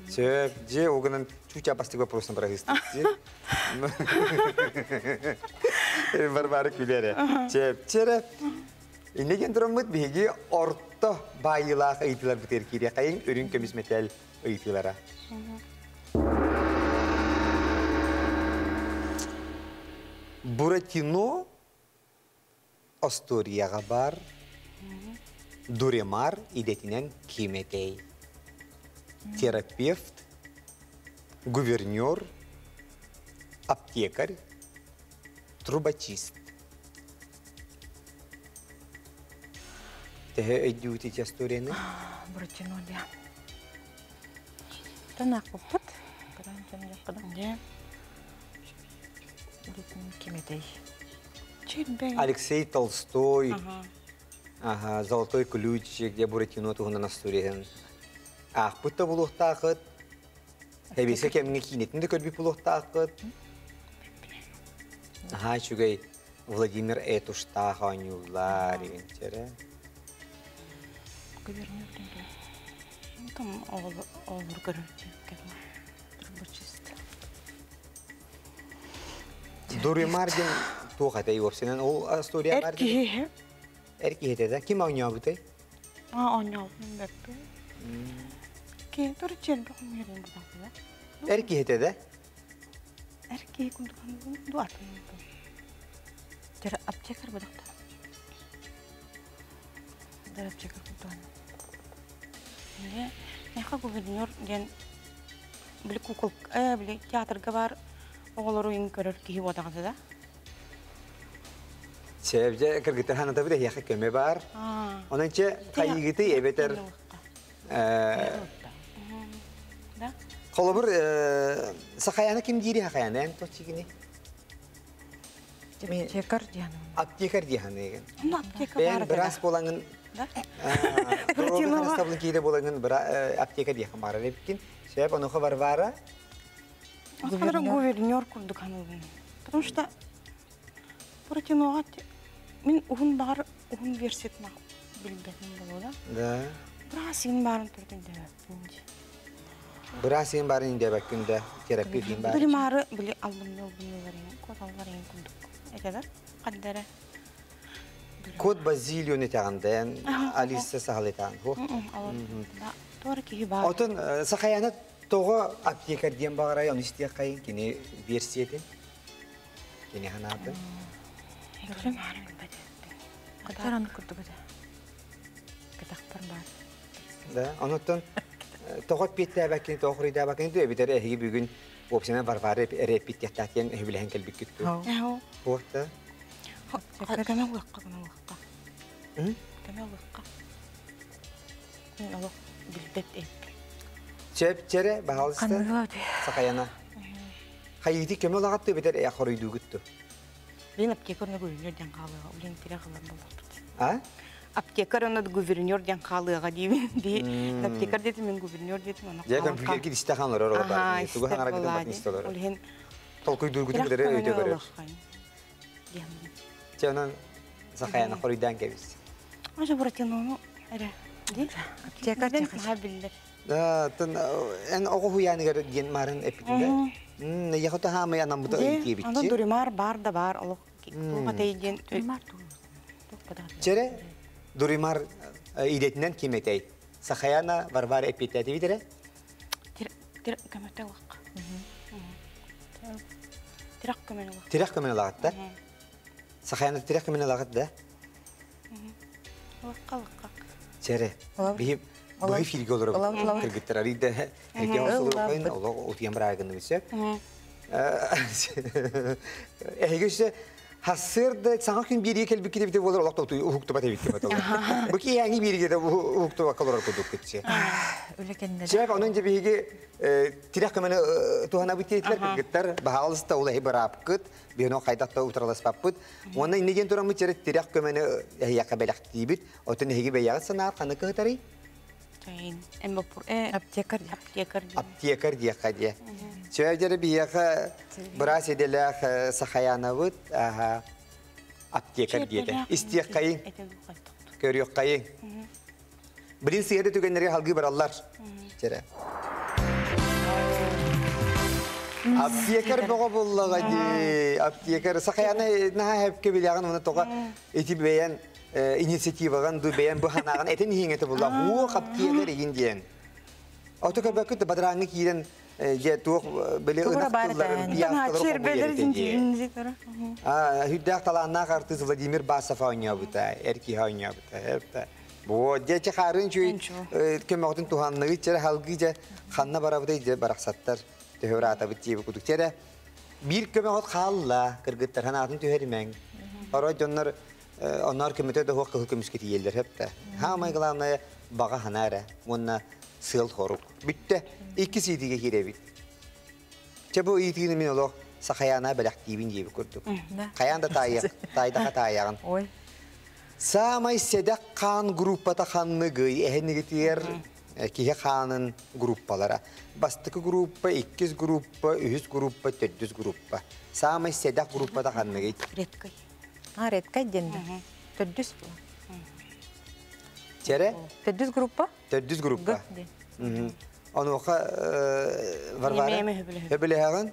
Сөп, же огынан чуча бастык вопросын барагыстык. Барбары күлере. Чеп, чере. Иннеген тураммыт биһиги орто байылаах ыйтылар бутер кире кайын өрүн көмүс метел ыйтылара. Буратино Асторияға бар, Дуремар идетинен киметей. Терапевт, гувернер, аптекарь, трубочист. Тэхэ өйдүүти историяны? Буратино дия. Танақ бұппыт. Кадан жан жаққыдан. Киметей. Алексей Толстой, ага, Золотой ключик, где Буратино туһунан историяны. Ах, пытта булуқтақыт. Әбесе кемге кинетінде көрбіп булуқтақыт. Ага, чүгей Владимир Этуштах ойнулар, ивенчере. Гувернер Там олыр көрөтү. Трубочист. Дуремар ден туға опсенен ол история бар. Эрки. Эрки хетеде. Ким ойнабыты? А, ойнабын бәппе. Ки, тур чен бу мерин бу. Эр киһи да? Эр киһи курдук ду атын. Тер аптекарь бодохто. Дер аптекарь курдук. Не, меха гувернер диэн били кукол били театрга бар оҕолору иҥ көрөр киһи буотаҕата да. Севже кыргыттар ханатабыт эһиэхэ көмө бар. Онон че хайыгыты эбетер Да? Холобур сахаяны ким диири хахаяны эн точигини? Аптекарь диэн. Аптекарь диэханыгын. Ну аптека Бэйэн бар быраас болаңын Да? Дорогын киире болаңын аптека диэхэн барар эбиккин. Сөп онуха Варвара. Гувернер гувернер курдук ханылбын. Потому что Буратиноға мин уһун бар уһун версиятын билбетим болу да. Да. Бырасыгын барын турдун дебеппин. Быраасыгын барын дебеккин да терапевтин бар. Дуримары били албынны албынныларын код алларын курдук. Этелер каддара. Код Базилио нетаганден Алиса сахалетан. Тора киһи бар. Отон сахаяны тоҕо аптекарь диэн баҕарай, оны истиэххайын кини версиятин. Кини ханаатын. Дуримары билбет. Катаран курдук этэ. Катахпар бар. Да, онуттан тоҕо пиэттээбэккин, тоҕо хуруйдаабаккин ту эбитер эһиги бүгүн опсина Варвара эрэппиттиэхтаатиэн эһибилэһэн кэлбиккит ту. Эһо. Хуохта. Көмө улакка, көмө улакка. Көмө улакка. Мин олох билбет эппин. Чеп чере баһалыста Канныла өтө. сахаяна. Хайыти көмө лагатты эбитер э хоруйдугутту. Блин, аптекарь на гувернер ден хаалыга, блин, тире хылар болдук. А? Аптекарь на гувернер ден хаалыга деймин. Ди, аптекарь дедим, мен гувернер дедим, ана. Же компьютер ки исте хан лорор бар. Тугу хан арагытын батын исте лорор. Олхен Толкуйдугутун битер өйдө көрөр. Чанан сахаяна хоруйдан кебис. Ажа Буратинону эре. Ди. Аптекарь Мен тихас. маха биллер. Да, тын эн ого хуяныгар диэн марын эпитинде. Яхота хамай анам бута Ди, анда ыйтиебитчи. Дуримар бар да бар, олох туга тейден. Дуримар туу. Тук Чере Дуримар идетинен ким этей? Сахаяна Варвара эпитети битере? Тир тир көмөтө улакка. Тирак көмөн улакка. Тирек көмөн лагатта. Сахаяна тирек көмөн лагат да. Улакка улакка. Чере. Олабыт. Биһи Олабыт. бу филге олорор. Олабыт, олабыт. Кыргыттар ариде. Эрге осулук олог утуян барагын үсө. Эхигесе Хассырды саңа күн бири келбик китебите болор олох тоту уһуктуба тебитти батыл. Бу ки яңи бириге де уһуктуба калор кудук кетсе. Үлекенне. Чеп onun жебиги тирек көмөнө тухана битетлер кыргыттар баалыста улай барапкыт бино кайдатта утыраласпаппыт. Оны иннеген турамы черет тирек көмөнө яка белектибит. Отун эһиги беягы санаар каны кытары Тайын. Эмбопур. Аптекарь. Аптекарь. аптекарь дияка дия. Чөйдер бияка брас эделэх сахаянабыт аха аптекарь диете. Истиек кайын, көрүк кайын. Билин сыйды түгеннерге халгы бараллар. Чере. Аптекарь бого буллага ди. Аптекарь сахаяны наха хепке билягын уны тога эти бәян инициативаган ду бәян бу ханаган этен хиңете булла. Хуок аптекарь еген диен. Ото көбөкүт бадраңы киирен же туох биле Тугура ынак бар тылларын этен. пияктылар Чербелер Хүддәк таланнах артист Владимир Басов ойнабыта, Эрки ойнабыта, хепта. Бу дече харын чүй көмөктүн туханныгы чере халгы же ханна барабыта же бараксаттар төһөр атабыт тиби кудук чере. Бир көмөк халла кыргыттар ханатын төһөрмәң. Орой дьоннор оннор көмөтө да хуак кыл көмүскө тиеллер хепта. Хамай главное бага ханара, монна сыл хорук. Бүтте икки сидиге киребит. Че бу итигини мен олох сахаяна белек тибин жеби көрдүк. Да. Каян да тайык, тайдака тайягын. Ой. Самай седек қан группата ханныгы, эхенигитер киһи хаанын группалара. Бастыкы группа, иккис группа, үһүс группа, төрдүс группа. Самай седек группата ханныгы. Редкой. А, редкай денде. Төрдүс. Чере, Төрдүс группа? төрдүс группа. Г. ден. Онуха Варвара. Неме хөбүлөһө. Хөбүлөһөгөн.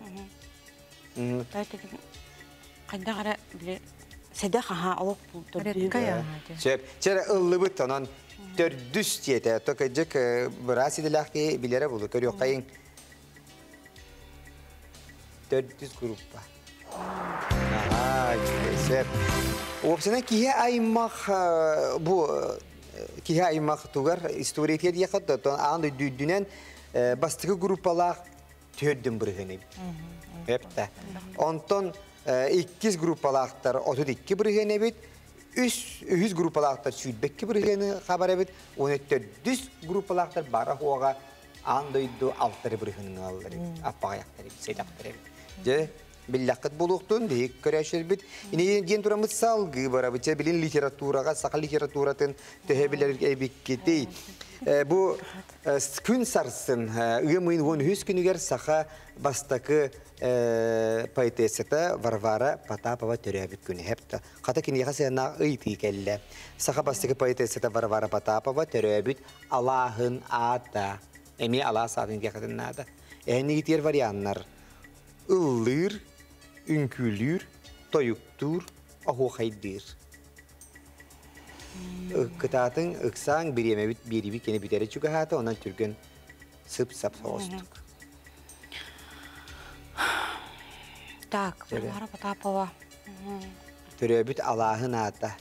Кайда кара биле седе хаха олох бул Редкай. Чеп, чере ыллыбыт онон төрдүс тиете. Токажык бырас иделәки билере булу көрүк кайын. Төрдүс группа. Аха, сөп. Уопсайынан киһи аймах бу киһи аймах тугар история диэхэ оттон аан дойду үрдүнэн бастакы группалаах төрдүн бырыһыан эбит. Эптэ. Онтон иккис группалаахтар 32 бырыһыан эбит, үс үһүс группалаахтар 22 бырыһыаны хабар эбит, уонна төрдүс группалаахтар бара хуоҕа аан дойду алтары бырыһыанын ылаллар эбит, аппаҕайахтар эбит, сэдэхтэр эбит. Дьэ, биллэххит буолуохтун, биһиги көрөөччүлэрбит. Ини диэн тураммыт салгыы барабыт. Дьэ, билин литератураҕа, саха литературатын төһө билэр эбиккитий? Бу күн сарсын, ыам ыйын 13 күнүгэр саха бастакы поэтессата Варвара Потапова төрөөбүт күнэ. Хепта. Хата киниэхэ сыанаах ыйытыы кэллэ. Саха бастакы поэтессата Варвара Потапова төрөөбүт алааһын аата. Эмиэ алаас аатын диэхэтин наада. Эһэнигитиэр варианнар. Ыллыыр, үҥкүүлүүр, тойуктуур, оһуохайдыыр. Кытаатыҥ, ыксааҥ, бириэмэбит биэриибит кини бүтэрэ чугаһаата, онон түргэн сып-сап соҕустук. Так, Варвара Потапова. Төрөөбүт алааһын аата.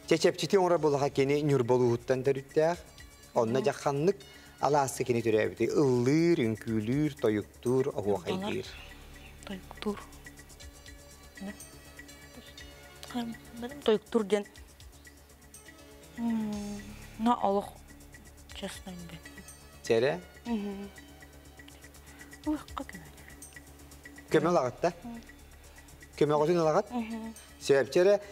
Чэчэпчити оҥорор буоллаха кини Ньурбалууһуттан төрүттээх. Онно дьахханнык алааска кини төрөөбүтү ыллыыр, үҥкүүлүүр, тойуктуур, оһуохайдыыр. Тойуктуур. Тойуктуур диэн на олох честно инде. Чэрэ? Уаққа көмө. Көмө ылаҕытта? Көмөҕүтүн ылаҕыт? Сөп,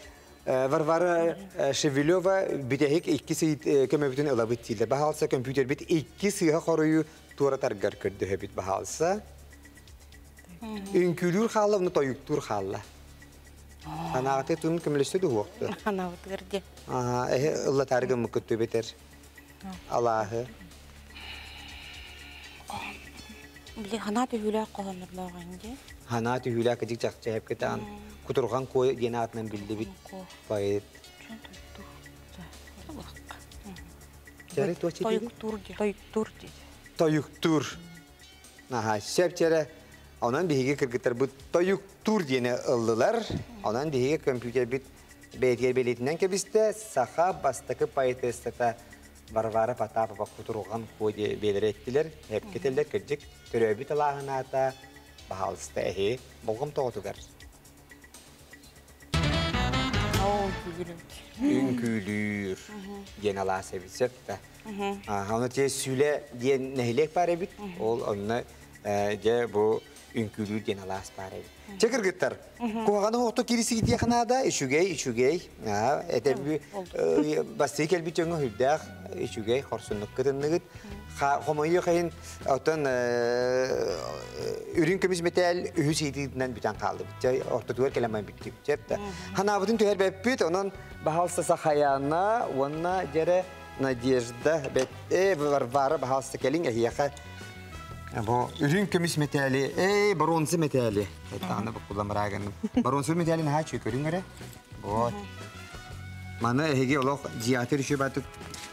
Варвара Шевелева бүтэһик икки сый көмөбүтүн ылабыт дииллэр. Баһаалса компьютербит икки сыыһа хоруйу туоратаргар көрдөһөбүт баһаалса. Үҥкүүлүүр хаалла, уну тойуктуур хаалла. Санааҕыты тун көмөлөстө дуһуохту. Анаабытыгар де. Аха, эһи ыллатаары гыммыккыт түбэтер. Алааһы. Били ханаа түһүүлээх хоһооннордоох инде. Ханаа түһүүлээх кыдьык чахчы хэпкитаан Кутурҕан Куо диэн аатынан биллибит поэт. Тойуктуур дии. Тойуктуур дии. Тойуктуур. Аха, сөп чэрэ. Онон биһиги кыргыттарбыт тойуктуур диэни ыллылар. Онон биһиги компьютербит бэйэтигэр бэлиэтинэн кэбистэ. Саха бастакы поэтессата Варвара Потапова Кутурҕан Куо диэ бэйэлэрэ эттилэр. Эпкэтэллэр кырдьык төрөөбүт алааһын аата баһаалыста эһи болҕомтоҕутугар. Үҥкүүлүүр диэн алаас эбит сөп да. Ону те Сүлэ диэн нэһилиэк баар эбит. Ол онно дьэ бу үҥкүүлүүр диэн алаас баар эбит. Чэ кыргыттар, куһаҕаны оһохто кирисигитиэх наада, үчүгэй, үчүгэй. Этэби бастыы кэлбит дьоҥҥо үрдээх үчүгэй хорсуннук кытынныгыт. Хомойуох иһин, оттон үрүҥ көмүс мэтээл үһүс ыйытыытынан бүтэн хааллыбыт. Чэ, ортотугар кэлэн баран бүттүбүт. Чэ, ханаабытын түһэрбэппит, онон баһаалыста Сахаяна уонна дьэрэ Надежда, бэт, Варвара баһаалыста кэлиҥ эһиэхэ Бу үрүҥ көмүс мэтээли, эй, боруонса мэтээли. Этааны буккуламыраагын. Боруонса мэтээлин наһаа үчүгэй көрүҥ эрэ. Вот. Маны эһиги олох дьиэҕитигэр үчүгэй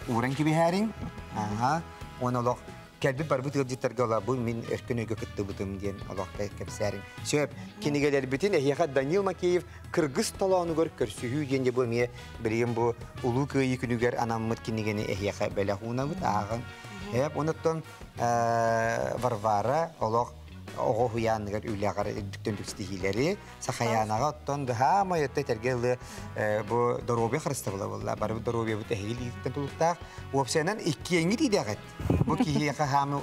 ууран кэбиһээриҥ. Аха. Уонна олох кэлбит барбыт ыалдьыттарга ола бу мин өркөн өйгө кыттыбытым диэн олох кэпсээриҥ. Сөп. Кинигэлэрбитин эһиэхэ Данил Макеев Кыргыз толоонугар көрсүһүү диэн бу эмиэ билигин бу Улуу Кыайыы күнүгэр анаммыт кинигэни эһиэхэ бэлэх уунабыт ааҕыҥ. Эп онуттан Варвара олох оҕо уһуйааныгар үлэҕэр үрдүктэн ситиһиилэри Сахаянаҕа оттон хаамай өттө этэргэ ылы бу доруобуйа харыстабыла буолла барыбыт доруобуйабыт эһиги илиититтэн тулуктаах уопсайынан иккиэҥҥит идэҕит бу киһиэхэ хаамы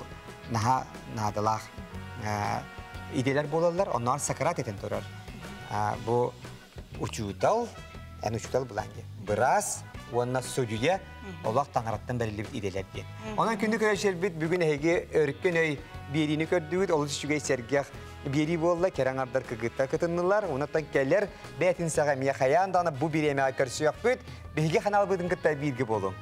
наһаа наадалаах идэлэр буолаллар онноор Сократ этэн турар бу учуутал, эн учуутал булаан диэн, быраас уонна судьуйа олох таҥараттан бэриллибит идэлэр диэн. Онон күндү көрөөччүлэрбит бүгүн эһиги өркөн өй биэриини көрдүгүт, олус үчүгэй сэргэх биэрии буолла, кэрэ аҥардар кыгыттар кытыннылар, онтон кэлэр бэйэтин саҕа эмиэ хайаан даҕаны бу бириэмэҕэ көрсүөхпүт, биһиги ханаалбытын кытта бииргэ буолуҥ.